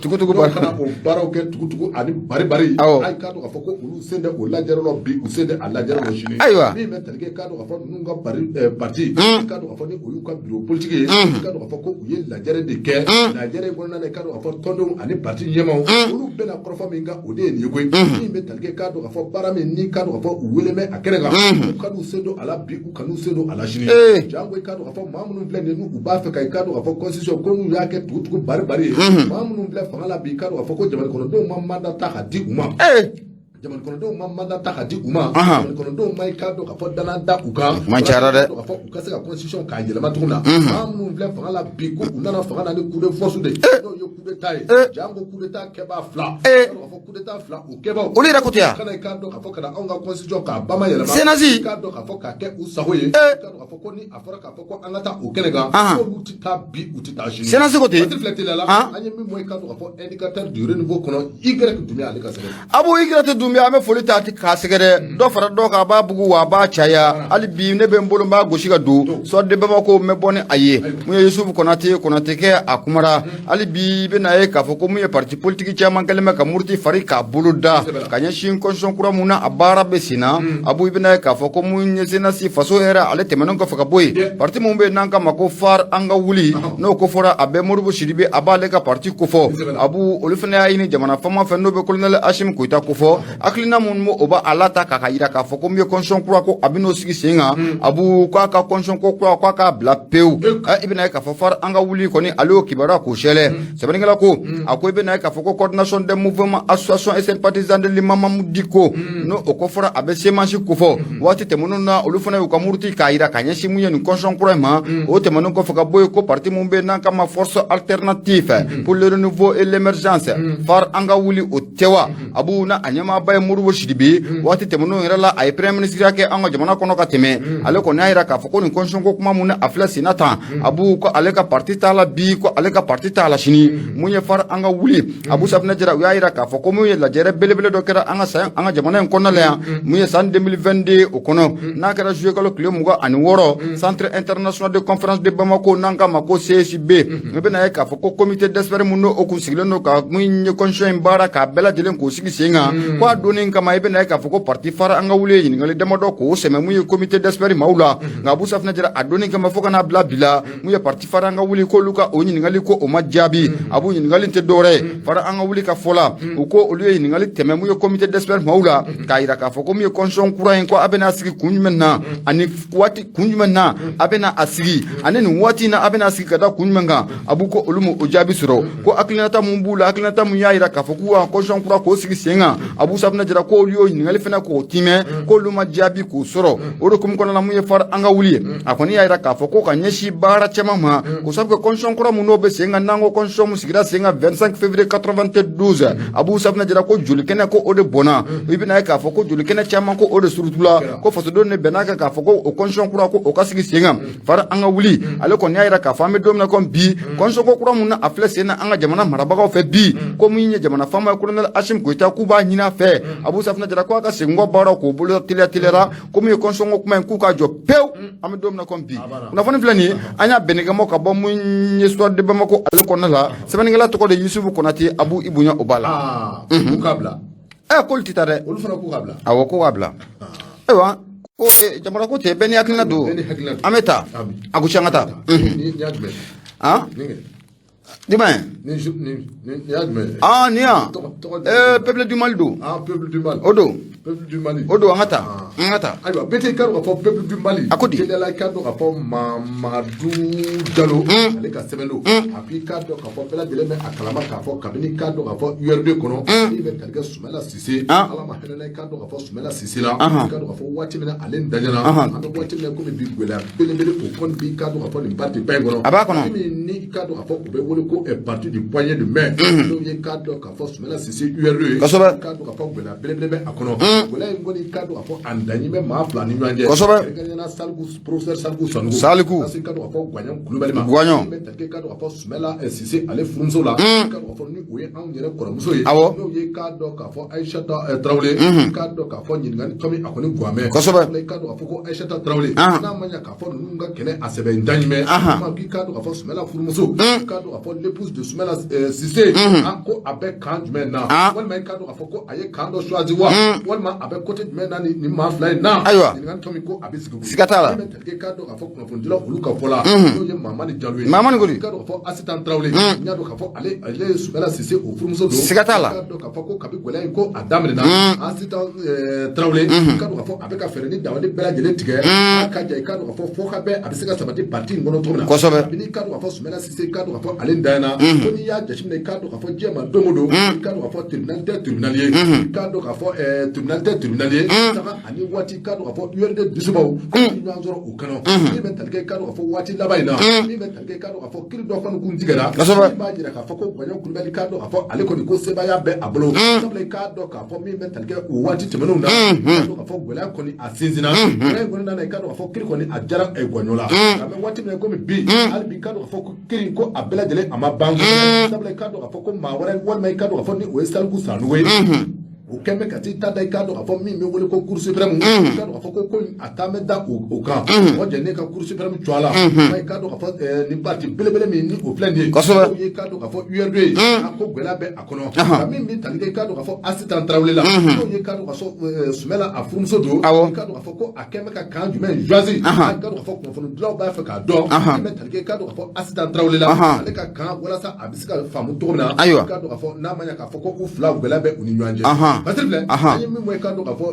Tugutugu. Bari kana o baaraw kɛ tugutugu ani bari bari. A k'a dɔn k'a fɔ ko olu sen tɛ o lajɛrɛ la bi, u sen tɛ a lajɛrɛ la sini. Min bɛ tali kɛ k'a dɔn k'a fɔ ninnu ka bari parti, k'a dɔn k'a fɔ ni o y'u ka bureau politique ye, k'a dɔn k'a fɔ ko u ye lajɛrɛ de kɛ. Lajɛrɛ in kɔnɔna na, k'a dɔn k'a fɔ tɔndenw ani parti ɲɛmaaw, olu bɛna kɔrɔfɔ min kan, o de ye nin ye koyi. Min bɛ tali kɛ k'a dɔn k'a fɔ baara min ni k'a dɔn k'a fɔ u wele bɛ a kɛnɛ kan, u kan'u sen don a la bi, u kan'u sen don a la sini. Jango i k'a dɔn k'a fɔ maa minnu filɛ nin ye, n'u b'a fɛ ka i k'a dɔn k'a fɔ constitution ko n'u y'a kɛ tugutugu bari bari ye, maa minnu filɛ fanga la bi, i k'a dɔn k'a fɔ ko jamana kɔnɔdenw ma mandat ta ka di u ma, jamana kɔnɔdenw ma mandat ta ka di u ma, jamana kɔnɔdenw ma i k'a dɔn k'a fɔ danaya da u kan. Kuma cayara dɛ. K'a fɔ u ka se ka constitution k'a yɛlɛma cogo min na, maa minnu filɛ fanga la bi, ko u nana fanga na ni coup de force de ye, n'o ye coup d'état ye, jango coup d'état kɛbaa fila, k'a fɔ coup d'état fila o kɛbaaw, Olu yɛrɛ ko ten yan. Kana i k'a dɔn k'a fɔ ka na anw ka constitution k'a ba yɛlɛma, CNAS. I k'a dɔn k'a fɔ k'a kɛ u sago ye, i k'a dɔn k'a fɔ ko ni a fɔra k'a fɔ ko an ka taa o kɛnɛ kan, k'olu tɛ taa bi, u tɛ taa sini. CNAS ko ten. Waati filɛ teliya la, an ye min bɔ i k'a dɔn k'a fɔ indicateur du renouveau kɔnɔ, Y Dunbiya ale ka sɛbɛn. Abu Y Dunbiya, an bɛ foli ta k'a sɛgɛrɛ, dɔ fara dɔ kan, a b'a bugu wa a b'a caya. Hali bi ne bɛ n bolo n b'a gosi ka don Soir de Bamako, n bɛ bɔ ni a ye. Mun ye Yusufu Konate, Konate kɛ a kumara. Hali bi i bɛna ye k'a fɔ ko mun ye parti politique caman kɛlen bɛ ka muruti fari k'a bolo da ka ɲɛsin constitution kura mun na, a baara bɛ sen na. Abu, i bɛna ye k'a fɔ ko mun ye CNAS faso yɛrɛ, ale tɛmɛnen kɔfɛ ka bɔ yen, parti mun bɛ yen n'an k'a ma ko FARE an ka wuli, n'o ko fɔra a bɛ Modibo Sidibe, a b'ale ka parti kofɔ. Abu, olu fana y'a ɲini jamana faama fɛ, n'o bɛ colonel Assimi Goïta kofɔ, hakilina mun o b'a la ta k'a yira k'a fɔ ko min ye constitution kura ko a bɛn'o sigi sen kan. Abu k'a ka constitution ko kura k'a k'a bila pewu. I bɛna ye k'a fɔ FARE an ka wuli kɔni, ale y'o kibaruya k'o sɛlɛ. Sɛbɛnnikɛla ko a ko i bɛna ye k'a fɔ ko coordination des mouvements, associations et sympathisants de l'imam Mahmoud Dicko, n'o o ko fɔra a bɛ CMAS kofɔ, waati tɛmɛnenw na olu fana y'u ka muruti k'a yira ka ɲɛsin mun ye nin constitution kura in ma. O tɛmɛnen kɔfɛ ka bɔ yen, ko parti mun bɛ yen n'an k'a ma Force alternative pour le renouveau et l'émergence, FARE an ka wuli, o tɛ wa? Abu, na a ɲɛmaaba ye Modibo Sidibe, waati tɛmɛnenw yɛrɛ la a ye premier ministre kɛ an ka jamana kɔnɔ ka tɛmɛ. Ale kɔni y'a yira k'a fɔ ko nin constitution ko kuma mun a filɛ sen na tan, Abu, ko ale ka parti t'a la bi, ko ale ka parti t'a la sini. Mun ye fara an ka wuli, Abu Safinɛ Jara, u y'a jira k'a fɔ ko mun ye lajɛrɛ belebele dɔ kɛra an ka san an ka jamana in kɔnɔna la yan, mun ye san 2022 o kɔnɔ, n'a kɛra juillet kalo tile 26, Centre international de conférence de Bamako, n'an k'a ma ko CICB. I bɛna ye k'a fɔ ko comité d'experts mun n'o kun sigilen don ka mun ye constitution in baara k'a bɛɛ lajɛlen k'o sigi sen kan, ko a donni kama, i bɛna ye k'a fɔ ko parti fara an ka wuli ye ɲininkali damadɔ k'o sɛmɛ mun ye comité d'experts maaw la. Nka Abu Safinɛ Jara, a donni kama fo ka n'a bila bi la, mun ye parti fara an ka wuli k'olu ka o ɲininkali ko o ma jaabi. Abu, ɲininkali tɛ dɔwɛrɛ ye, fara an ka wuli ka fɔ la, u ko olu ye ɲininkali tɛmɛ mun ye comité d'experts maaw la, k'a jira k'a fɔ ko mun ye constitution kura in, ko a bɛna sigi kun jumɛn na, ani waati kun jumɛn na a bɛna a sigi, ani nin waati in na a bɛna sigi ka da kun jumɛn kan. Abu, ko olu ma o jaabi sɔrɔ. Ko hakilinata mun b'u la, hakilinata mun y'a jira k'a fɔ k'u ka constitution kura k'o sigi sen kan, Abu Safinɛ Jara, ko olu y'o ɲininkali fana k'o timɛ, k'olu ma jaabi k'o sɔrɔ. O de hukumu kɔnɔna la, mun ye fara an ka wuli ye, a kɔni y'a jira k'a fɔ ko ka ɲɛsin baara caman ma, ko sabu kɛ constitution kura mun n'o bɛ sen kan, n'an ko constitution mun sigira sen kan 25 février 92, Abu Safinɛ Jara, ko joli kɛnɛ ko o de bɔnna. I bɛna ye k'a fɔ ko joli kɛnɛ caman ko o de surutula, ko fasodenw de bɛnn'a kan k'a fɔ ko o constitution kura ko o ka sigi sen kan. Fara an ka wuli, ale kɔni y'a jira k'a fɔ an bɛ don min na komi bi, constitution ko kura mun na a filɛ sen na an ka jamana marabagaw fɛ bi, ko mun ye jamana faama ye colonel Assimi Goïta, k'u b'a ɲini a fɛ, Abu Safinɛ Jara, ko a ka segin kɔ baaraw k'o bolo teliya teliyara, ko mun ye constitution ko kuma in k'u k'a jɔ pewu, an bɛ don min na komi bi. Kunnafoni filɛ nin ye, an y'a bɛnnikɛmɔ ka bɔ mun ye Soir de Bamako ale kɔnɔna la. Sɛbɛnnikɛla tɔgɔ de Yusufu Konate. Abu, i bonya o b'a la. K'u k'a bila. Ɛ, k'olu tɛ taa dɛ. Olu fana k'u k'a bila. Awɔ, ko k'a bila. Ayiwa, ko jamana ko tɛ, bɛɛ ni hakilina don. Bɛɛ ni hakilina don. An bɛ taa. A ko an ka taa. Ni y'a jumɛn? Han? Nin kɛ. Jumɛn? Nin y'a jumɛn ye? Ah, nin yan. Tɔgɔ Peuple du Mali don. Ah, peuple du Mali. O don. Peuple du Mali. O don, an ka taa, an ka taa. Ayiwa, bɛɛ tɛ i ka dɔn k'a fɔ peuple du Mali. A ko di? Teliyala, i ka dɔn k'a fɔ Mamadu Jalo, ale ka sɛbɛn don. A ko i k'a dɔn k'a fɔ bɛɛ lajɛlen bɛ a kalama k'a fɔ kabini i k'a dɔn k'a fɔ URD kɔnɔ, min bɛ tali kɛ Sumala Sise. Ala ma hinɛ na, i k'a dɔn k'a fɔ Sumala Sise la. I k'a dɔn k'a fɔ waati min na ale daɲɛna. An bɛ waati min na komi bi, gɛlɛya belebele o kɔni bi i k'a dɔn k'a fɔ nin parti ba in kɔnɔ. A b'a kɔnɔ. Min ni i k'a dɔn k'a fɔ u bɛ wele ko parti du poignet de main. N'o ye i k'a dɔn k'a fɔ Sumala Sise URD ye. I k'a dɔn k'a fɔ gɛlɛya belebele bɛ a kɔnɔ. Gɛlɛya in kɔni, i k'a dɔn k'a fɔ a daɲi bɛ maa fila ni ɲɔgɔn cɛ. Kɛrɛnkɛrɛnnenya la Saliku, professeur Saliku Sanogo. Saliku. Ka se i k'a dɔn k'a fɔ Gwaɲɔn Kulubali ma. Gwaɲɔn. Min bɛ tali kɛ i k'a dɔn k'a fɔ Sumala Sise ale furumuso la. I k'a dɔn k'a fɔ ni o ye anw yɛrɛ kɔrɔmuso ye. N'o ye i k'a dɔn k'a fɔ Ayisata Tarawele. I k'a dɔn k'a fɔ ɲininkali tɔ min a kɔni gan bɛ. I k'a dɔn k'a fɔ ko Ayisata Tarawele. N'a ma ɲɛ k'a fɔ ninnu ka kɛlɛ a sɛbɛ in daɲi bɛ. Ma k'i k'a dɔn k'a fɔ Sumala furumuso. I k'a dɔn k'a fɔ l'épouse de Sumala Sise. A ko a bɛ camp jumɛn na? Walima i k'a dɔn k'a fɔ ko a ye camp dɔ choisi wa? Walima a bɛ côté jumɛn na ni maa fila in na? Ayiwa. Ɲininkali tɔ min ko a bɛ sigi. Siga t'a la. Min bɛ tali kɛ i k'a dɔn k'a fɔ kunnafonidilaw olu ka fɔ la. N'o ye Mamani Jalo ye. Mamani ko di? I k'a dɔn k'a fɔ Asitan Tarawele. N y'a dɔn k'a fɔ ale ye Sumala Sise o furumuso don. Siga t'a la. I k'a dɔn k'a fɔ ko kabi gɛlɛya in ko a daminɛna. Asitan Tarawele. I k'a dɔn k'a fɔ a bɛ ka fɛɛrɛ ni dabali bɛɛ lajɛlen tigɛ. A ka ja i k'a dɔn k'a fɔ fo ka bɛn a bɛ se ka sabati parti in kɔnɔ cogo min na. Kabini i k'a dɔn k'a fɔ Sumala Sise i k'a dɔn k'a fɔ ale dayana. Ko n'i y'a jateminɛ i k'a dɔn k'a fɔ diɲɛ ma don o don. I k'a dɔn k'a fɔ tribunal tɛ tribunal ye. I k'a dɔn k'a fɔ tribunal tɛ tribunal ye. Sanga ani waati i k'a dɔn k'a fɔ URD dusubaw. Ko ni ɲɔgɔn sɔrɔ o kɔnɔ. Min bɛ tali kɛ i k'a dɔn k'a fɔ waati laban in na. Min bɛ tali kɛ i k'a dɔn k'a fɔ kiri dɔ kɔni kun tigɛra. Min b'a jira k'a fɔ ko Gwaɲɔn Kulubali k'a dɔn k'a fɔ ale kɔni ko sebaaya bɛ a bolo. Sabula i k'a dɔn k'a fɔ min bɛ tali kɛ o waati tɛmɛnenw na. I k'a dɔn k'a fɔ gɛlɛya kɔni a sinsinna. Gɛlɛya in kɔni nana i k'a dɔn k'a fɔ kiri kɔni a jara Gwaɲɔn la. Nka bɛ waati min na komi bi, hali bi i k'a dɔn k'a fɔ ko kiri ko a bɛɛ lajɛlen a ma ban kosɛbɛ. Sabula i k'a dɔn k'a fɔ ko maa wɛrɛ walima i k'a dɔn k'a fɔ ni o ye Saliku Sanogo ye. O kɛn bɛ ka t'i ta da i k'a dɔn k'a fɔ min bɛ wele ko Cour suprême. I k'a dɔn k'a fɔ ko in a taa bɛ da o kan. Mɔgɔ jɛnnen ka Cour suprême jɔ a la. I k'a dɔn k'a fɔ nin parti belebele min ni o filɛ nin ye. N'o ye i k'a dɔn k'a fɔ URD ye. A ko gɛlɛya bɛ a kɔnɔ. Nka min bɛ tali kɛ i k'a dɔn k'a fɔ Asitan Tarawele la. N'o ye i k'a dɔn k'a fɔ Sumala a furumuso don. I k'a dɔn k'a fɔ ko a kɛn bɛ ka camp jumɛn choisi. I k'a dɔn k'a fɔ kunnafonidilaw b'a fɛ k'a dɔn. Min bɛ tali kɛ i k'a dɔn k'a fɔ Asitan Tarawele la. Ale ka camp walasa a bɛ se ka faamu cogo min na. Ayiwa. I k'a dɔn k'a fɔ n'a ma ɲɛ k'a fɔ ko u fila gɛlɛya bɛ u ni ɲɔgɔn cɛ. Basiri filɛ. An ye min bɔ i k'a dɔn k'a fɔ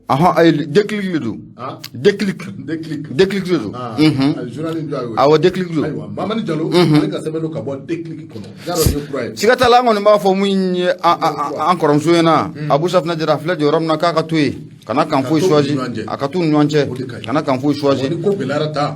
Ayi, Déclic de don. Déclic. Déclic. Déclic de don. Journal in jɔ ye. Awɔ, Déclic don. Ayiwa, Mamani Jalo, ale ka sɛbɛn don ka bɔ Déclic kɔnɔ. Y'a dɔn nin ye kura ye. Siga t'a la, an kɔni b'a fɔ mun ye an kɔrɔmuso ɲɛna, Abu Safinɛ Jara, a filɛ jɔyɔrɔ min na, k'a ka to yen. Kana kan foyi choisi, a ka t'u ni ɲɔgɔn cɛ. Kana kan foyi choisi,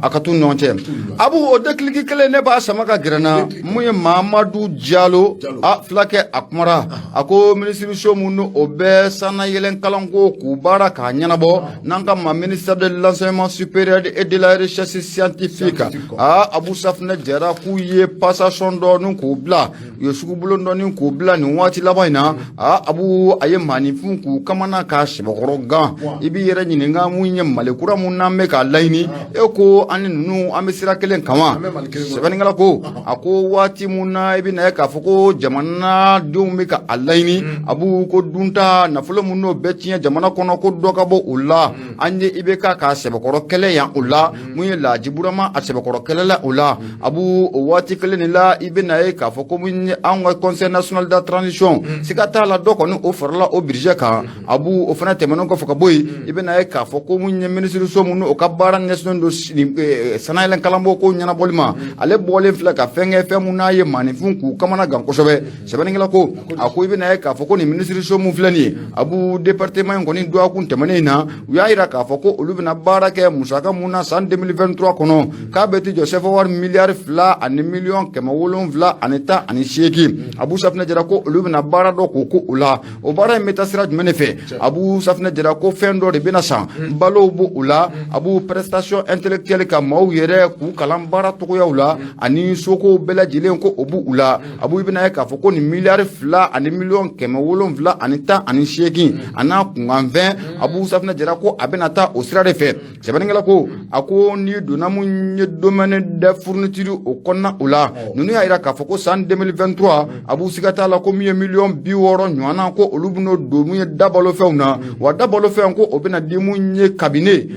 a ka t'u ni ɲɔgɔn cɛ. Abu, o déclic kelen, ne b'a sama ka gɛrɛ na. Mun ye Mamadu Jalo, a fulakɛ, a kumara, a ko minisiriso mun o bɛ sannayɛlɛn kalanko k'u baara k'a ɲɛnabɔ, n'an ka ma ministère de l'enseignement supérieur et de la recherche scientifique, aa, Abu Safunɛ Jara k'u ye passation dɔɔni k'u bila, u ye sugubulon dɔɔni k'u bila nin waati laban in na. Aa, Abu, a ye maaninfin k'u kamana k'a sɛbɛkɔrɔ gan. I b'i yɛrɛ ɲininka mun ye Mali kura mun n'an bɛ k'a laɲini, e ko an ni ninnu an bɛ sira kelen kan wa? Sɛbɛnnikɛla ko, a ko waati mun na i bɛ na ye k'a fɔ ko jamanadenw bɛ ka a laɲini, Abu, ko dunta nafolo mun n'o bɛɛ tiɲɛ jamana kɔnɔ, ko dɔ ka bɔ o la. An ye IBK k'a sɛbɛkɔrɔ kɛlɛ yan o la, mun ye Laji Burama a sɛbɛkɔrɔ kɛlɛ la o la. Abu, o waati kelen de la, i bɛ na ye k'a fɔ ko mun ye anw ka Conseil national de la transition, siga t'a la, dɔ kɔni o farala o budget kan. Abu, o fana tɛmɛnen kɔfɛ ka bɔ yen, i bɛ na ye k'a fɔ ko mun ye minisiriso mun o ka baara ɲɛsinnen don sannayɛlɛn kalanbɔ ko ɲɛnabɔli ma, ale bɔlen filɛ ka fɛn kɛ, fɛn mun n'a ye maaninfin k'u kamana gan kosɛbɛ. Sɛbɛnnikɛla ko, a ko i bɛna ye k'a fɔ ko nin minisiriso mun filɛ nin ye, Abu, département in kɔni dɔgɔkun tɛmɛnen in na, u y'a jira k'a fɔ ko olu bɛna baara kɛ musaka mun na san 2023 kɔnɔ, k'a bɛ t'i jɔ sefa wari miliyari 2 ani miliyɔn 718. Abu Safinɛ Jara ko olu bɛna baara dɔ k'o ko o la. O baara in bɛ taa sira jumɛn de fɛ? Abu Safinɛ Jara ko fɛn dɔ de bɛna san, balow b'o o la, Abu, prestation intellectuelle, ka maaw yɛrɛ k'u kalan baara cogoyaw la, ani sokow bɛɛ lajɛlen, ko o b'u la. Abu, i bɛna ye k'a fɔ ko nin miliyari 2 ani miliyɔn 718 a n'a kunkanfɛn, Abu Safinɛ Jara ko a bɛna taa o sira de fɛ. Sɛbɛnnikɛla ko, a ko n'i donna mun ye domaine des fournitures o kɔnɔna o la, ninnu y'a jira k'a fɔ ko san 2023, Abu, siga t'a la, ko min ye miliyɔn 60 ɲɔgɔnna, ko olu bɛn'o don mun ye dabalofɛnw na. Wa dabalofɛn, ko o bɛna di mun ye cabinet,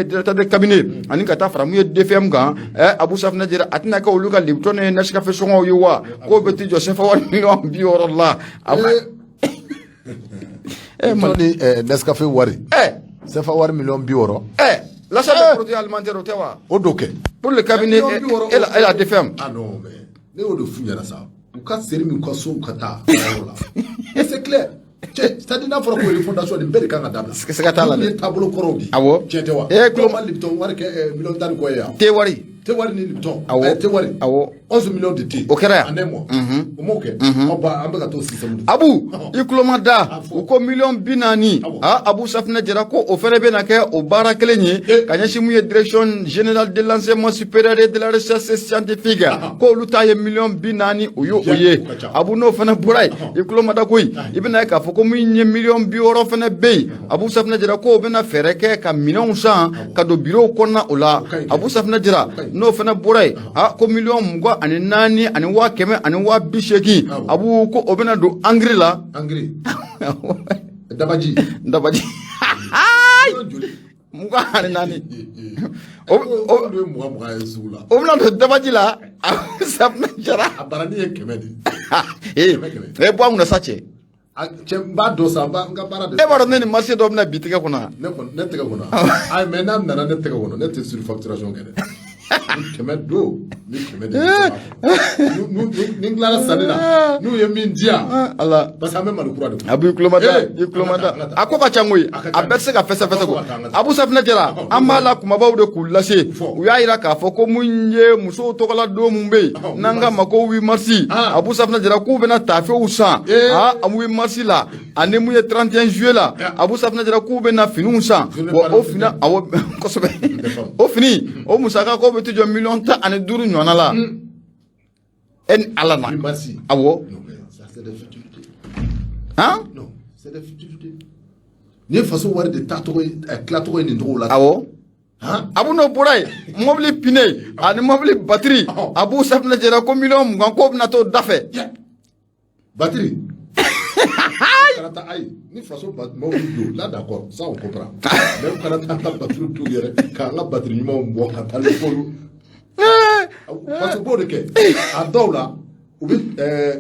directeur de cabinet, ani ka taa fara mun ye DFM kan. Abu Safinɛ Jara, a tɛna kɛ olu ka Lipton ni Nescafé sɔngɔw ye wa? K'o bɛ t'i jɔ sefa wari miliyɔn 60 la. Lipton ni Nescafé wari, sefa wari miliyɔn 60. L'achat de produits alimentaires, o tɛ wa? O don kɛ. Pour le cabinet et la DFM. Ah non, mais ne y'o de f'u ɲɛna sa, u ka seri min, u ka so, u ka taa yɔrɔ la, et c'est clair. Cɛ, c'est à dire n'a fɔra ko refondation, nin bɛɛ de kan ka dabila. Siga t'a la dɛ. Nin Ye taabolo kɔrɔw de ye. Awɔ. Tiɲɛ tɛ wa? Kulo ma Lipton wari kɛ miliyɔn 10 ni kɔ ye yan. Te wari. Te wari ni Lipton. Awɔ. Te wari. Awɔ. 11 millions de thé. O kɛra yan. En un mois. O m'o kɛ. Ɔ ba, an bɛ ka t'o système de. Abu, i tulo ma da, u ko miliyɔn 40. Ah, Abu Safinɛ Jara ko o fɛnɛ bɛna kɛ o baara kelen ye ka ɲɛsin mun ye direction générale de l'enseignement supérieur et de la recherche scientifique, ko olu ta ye miliyɔn 40, o ye o ye. Abu, n'o fɛnɛ bɔra yen, i tulo ma da koyi, i bɛna ye k'a fɔ ko min ye miliyɔn 60 fɛnɛ bɛ yen, Abu Safinɛ Jara ko o bɛna fɛɛrɛ kɛ ka minɛnw san ka don bureau kɔnɔna o la. Abu Safinɛ Jara, n'o fɛnɛ bɔra yen, ah, ko miliyɔn 24 ani waa 180, Abu, ko o bɛna don engrais la. Engrais. Dabaji. Dabaji. 24. O ye 20 20 ye sugu la. O bɛna don dabaji la, Abu Safinɛ Jara. A barani ye 100 de. Ee, bɔ an kunna sa, cɛ. Cɛ, n b'a dɔn sa, n ka baara de. E b'a dɔn ne ni marché dɔ bɛna bi tigɛ kɔnɔ. Ne kɔni, ne tɛgɛ kɔnɔ. Ayi, mais n'a nana ne tɛgɛ kɔnɔ, ne tɛ surfacturation kɛ dɛ. Ni 100 don, ni 100 de. Ni n tilara sanni na, n'u ye min di yan. Ala. Parce que an bɛ Mali kura de kɔnɔ. Abu, i tulo ma da, i tulo ma da. A ko ka ca koyi, a bɛɛ tɛ se ka fɛsɛ fɛsɛ ko. Abu Safinɛ Jara, an b'a la kumabaw de k'u lase. U y'a jira k'a fɔ ko mun ye musow tɔgɔla don mun bɛ yen, n'an ka ma ko 8 mars, Abu Safinɛ Jara k'u bɛna taafew san, ah, 8 mars la, ani mun ye 31 juillet la, Abu Safinɛ Jara k'u bɛna finiw san. Wa o fini, awɔ, kosɛbɛ, o fini o musaka k'o bɛ t'i jɔ miliyɔn 15 ɲɔgɔnna la. E ni Ala na. Awɔ. Han? Non, c'est des futilités. Nin ye faso wari de taacogo ye, tilacogo ye nin cogo la. Awɔ. Abu, n'o bɔra yen, mobili pneu ani mobili batterie, Abu Safinɛ Jara ko miliyɔn 20 k'o bɛna t'o da fɛ. Batterie. Kana taa, ayi, ni faso mobili don là, d'accord, ça on comprend. Mais kana taa an ka batterie t'u yɛrɛ k'an ka batterie ɲumanw bɔ ka taa ni olu. Parce que b'o de kɛ a dɔw la, u bɛ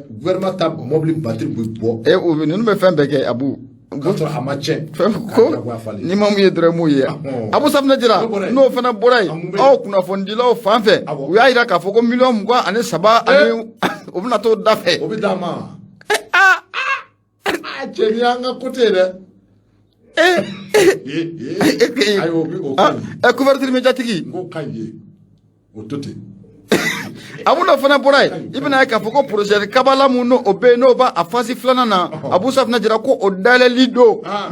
gouvernement ta mobili batterie bɛ bɔ. E, u ninnu bɛ fɛn bɛɛ kɛ, Abu. K'a sɔrɔ a ma tiɲɛ. Fɛn ko ni ma mun ye dɔrɔn mun ye. Abu Safinɛ Jara, n'o fana bɔra yen, aw kunnafonidilaw fan fɛ, u y'a jira k'a fɔ ko miliyɔn 23 ani o bɛna t'o da fɛ. O bɛ d'a ma. Aa, cɛ, nin y'an ka côté ye dɛ. Ɛ, couverture médiatique. N ko ka ɲi ye, o to ten. Abu, n'o fana bɔra yen, i bɛna ye k'a fɔ ko projet Kabala mun n'o o bɛ yen, n'o b'a a phase filanan na, Abu Safinɛ Jara ko o dayɛlɛli don 24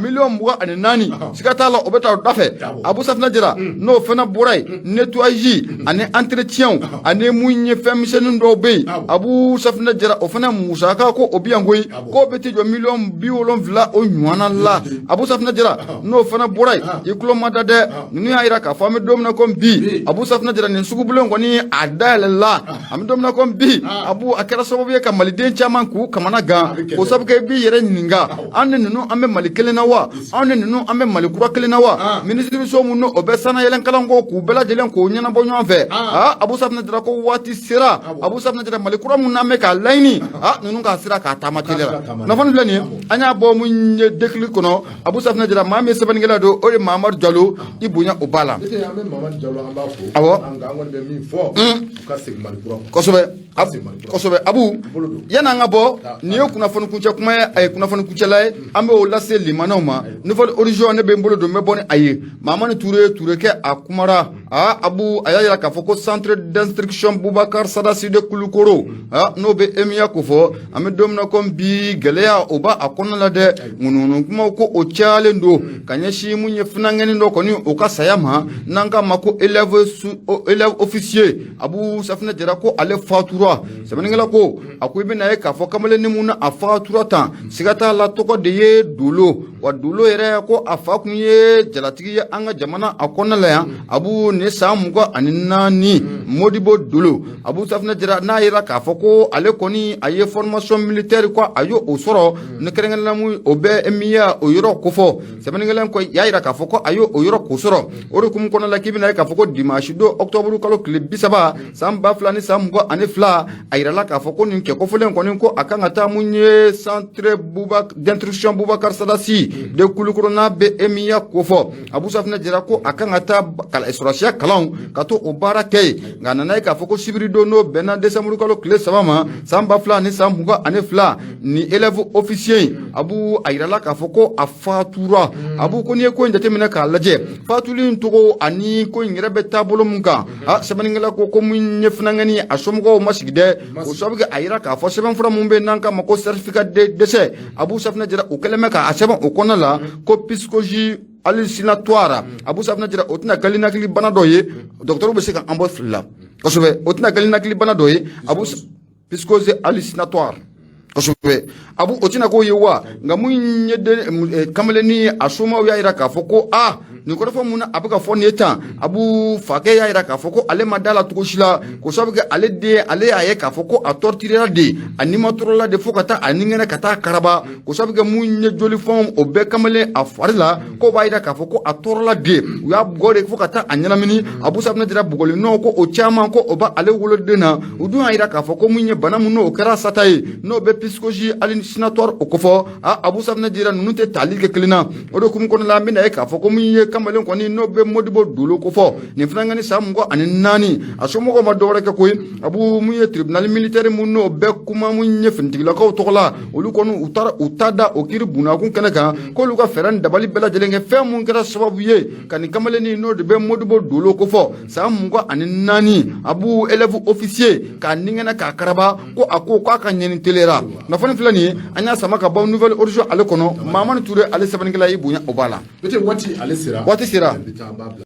miliyɔn, siga t'a la, o bɛ taa o da fɛ. Abu Safinɛ Jara, n'o fana bɔra yen, nettoyage ani entretien ani mun ye fɛn misɛnnin dɔw bɛ yen, Abu Safinɛ Jara, o fana musaka ko o bɛ yan koyi, k'o bɛ t'i jɔ 70 miliyɔn o ɲɔgɔnna la. Abu Safinɛ Jara, n'o fana bɔra yen, i tulo ma da dɛ, ninnu y'a jira k'a fɔ an bɛ don min na komi bi, Abu Safinɛ Jara, nin sugubilen kɔni a dayɛlɛla. An bɛ don min na komi bi, Abu, a kɛra sababu ye ka maliden caman k'u kamana gan, k'o sababu kɛ i b'i yɛrɛ ɲininka: an ni ninnu, an bɛ Mali kelen na wa? Anw ni ninnu, an bɛ Mali kura kelen na wa? Minisiriso mun n'o bɛ sanayɛlɛn kalanko k'u bɛɛ lajɛlen k'o ɲɛnabɔ ɲɔgɔn fɛ, aa, Abu Safinɛ Jara ko waati sera. Abu Safinɛ Jara, Mali kura mun n'an bɛ k'a laɲini, aa, ninnu k'a sira k'a taama teliya la. Kunnafoni filɛ nin ye, an y'a bɔ mun ye Déclic kɔnɔ. Abu Safinɛ Jara, maa min ye sɛbɛnnikɛla don, o de ye Mamadu Jalo. I bonya o b'a la. An bɛ Mamadu Jalo, an b'a fo. An kɔni bɛ min fɔ, u ka segin Mali kura kɔnɔ. Kosɛbɛ, kosɛbɛ. Abu, yan'an ka bɔ, nin ye kunnafoni kuncɛ kuma ye, a ye kunnafoni kuncɛla ye, an bɛ o lase limanaw ma. Nouvelle Horizon, ne bɛ n bolo don, n bɛ bɔ ni a ye. Mamani Ture, Ture kɛ, a kumara. Aa, Abu, a y'a jira k'a fɔ ko centre d'instruction Bubakar Sadasi de Kulukoro, aa, n'o bɛ emiya ko fɔ, an bɛ don min na komi bi, gɛlɛya o b'a a kɔnɔna la dɛ. Ŋunuŋunu kumaw ko o cayalen don ka ɲɛsin mun ye funankɛnin dɔ kɔni o ka saya ma, n'an k'a ma ko élève officier. Abu Safinɛ Jara ko ale fatura. Sɛbɛnnikɛla ko a ko i bɛna ye k'a fɔ kamalennin mun na a fatura tan, siga t'a la, tɔgɔ de ye Dolo wa. Dolo yɛrɛ ko a fa kun ye jalatigi ye an ka jamana a kɔnɔna la yan. Abu, nin san 24, Modibo Dolo. Abu Safinɛ Jara n'a yira k'a fɔ ko ale kɔni a ye formation militaire ko a y'o sɔrɔ ni kɛrɛnkɛrɛnnenya mun o bɛ miya o yɔrɔ kofɔ. Sɛbɛnnikɛla ko y'a yira k'a fɔ ko a y'o yɔrɔ ko sɔrɔ. O de hukumu kɔnɔna la, k'i bɛna ye k'a fɔ ko dimanche don, octobre kalo tile 30 san 2022, a yirala k'a fɔ ko nin kɛ kɔfɔlen kɔni ko a kan ka taa mun ye centre d'instruction Bubakar Sadasi de Kulukoro, n'a bɛ emiya kofɔ. Abu Safinɛ Jara ko a kan ka taa sɔrɔsiya kalanw ka to o baara kɛ yen, nka a nana ye k'a fɔ ko sibiri don, n'o bɛnna décembre kalo tile 3 ma san 2022, ni élève officier, Abu, a yirala k'a fɔ ko a fatura. Abu, ko n'i ye ko in jateminɛ k'a lajɛ, fatuli in tɔgɔ ani ko in yɛrɛ bɛ taabolo mun kan, a sɛbɛnnikɛla ko mun ye funankɛni, a somɔgɔw ma sigi dɛ, o sababu kɛ a yira k'a fɔ sɛbɛnfura mun bɛ yen n'an k'a ma ko certificat de décès, Abu Safinɛ Jara, o kɛlen bɛ k'a sɛbɛn o kɔnɔna la ko psychose hallucinatoire. Abu Safinɛ Jara, o tɛna kɛ ninakili bana dɔ ye, dɔgɔtɔrɔw bɛ se ka an bɔ fili la kosɛbɛ, o tɛna kɛ ninakili bana dɔ ye. Abu, psychose hallucinatoire, kosɛbɛ. Abu, o tɛna k'o ye wa? Nka mun ye kamalennin a somaw y'a jira k'a fɔ ko a nin kɔrɔfɔ mun na a bɛ ka fɔ nin ye tan. Abu, fakɛ y'a jira k'a fɔ ko ale ma da la cogo si la, k'o sababu kɛ ale den, ale y'a ye k'a fɔ ko a torturera de, a nimatɔrɔla de fo ka taa a ningɛnɛ ka taa karaba, k'o sababu kɛ mun ye jolifɛnw o bɛɛ kamalen a fari la, k'o b'a jira k'a fɔ ko a tɔɔrɔla de, u y'a bugɔ de fo ka taa a ɲɛnamini. Abu Safinɛ Jara, bugɔli nɔ ko o caman ko o b'ale woloden na. U dun y'a jira k'a fɔ ko mun ye bana mun n'o kɛra sata ye, n'o bɛ psychose hallucinatoire o kofɔ. A, Abu Safinɛ Jara, ninnu tɛ tali kɛ kelen na. O de hukumu kɔnɔna la, an bɛna ye k'a fɔ ko mun ye kamalen kɔni n'o bɛ Modibo Dolo kofɔ, nin fana ni san 24, a somɔgɔw ma dɔwɛrɛ kɛ koyi. Abu, mun ye tribunal militaire mun n'o bɛ kuma mun ye finitigilakaw tɔgɔ la, olu kɔni u taara u ta da o kiiri bunakun kɛnɛ kan, k'olu ka fɛɛrɛ ni dabali bɛɛ lajɛlen kɛ fɛn mun kɛra sababu ye ka nin kamalennin n'o de bɛ Modibo Dolo kofɔ, san 24, Abu, élève officier, k'a ningɛnɛ k'a karaba, ko a ko k'a ka ɲɛni teliyara. Kunnafoni filɛ nin ye, an y'a sama ka bɔ Nouvelle Horizon ale kɔnɔ. Mamani Ture, ale sɛbɛnnikɛla, y'i bonya o b'a la. Waati ale sera. Waati sera. Bi taa an b'a bila.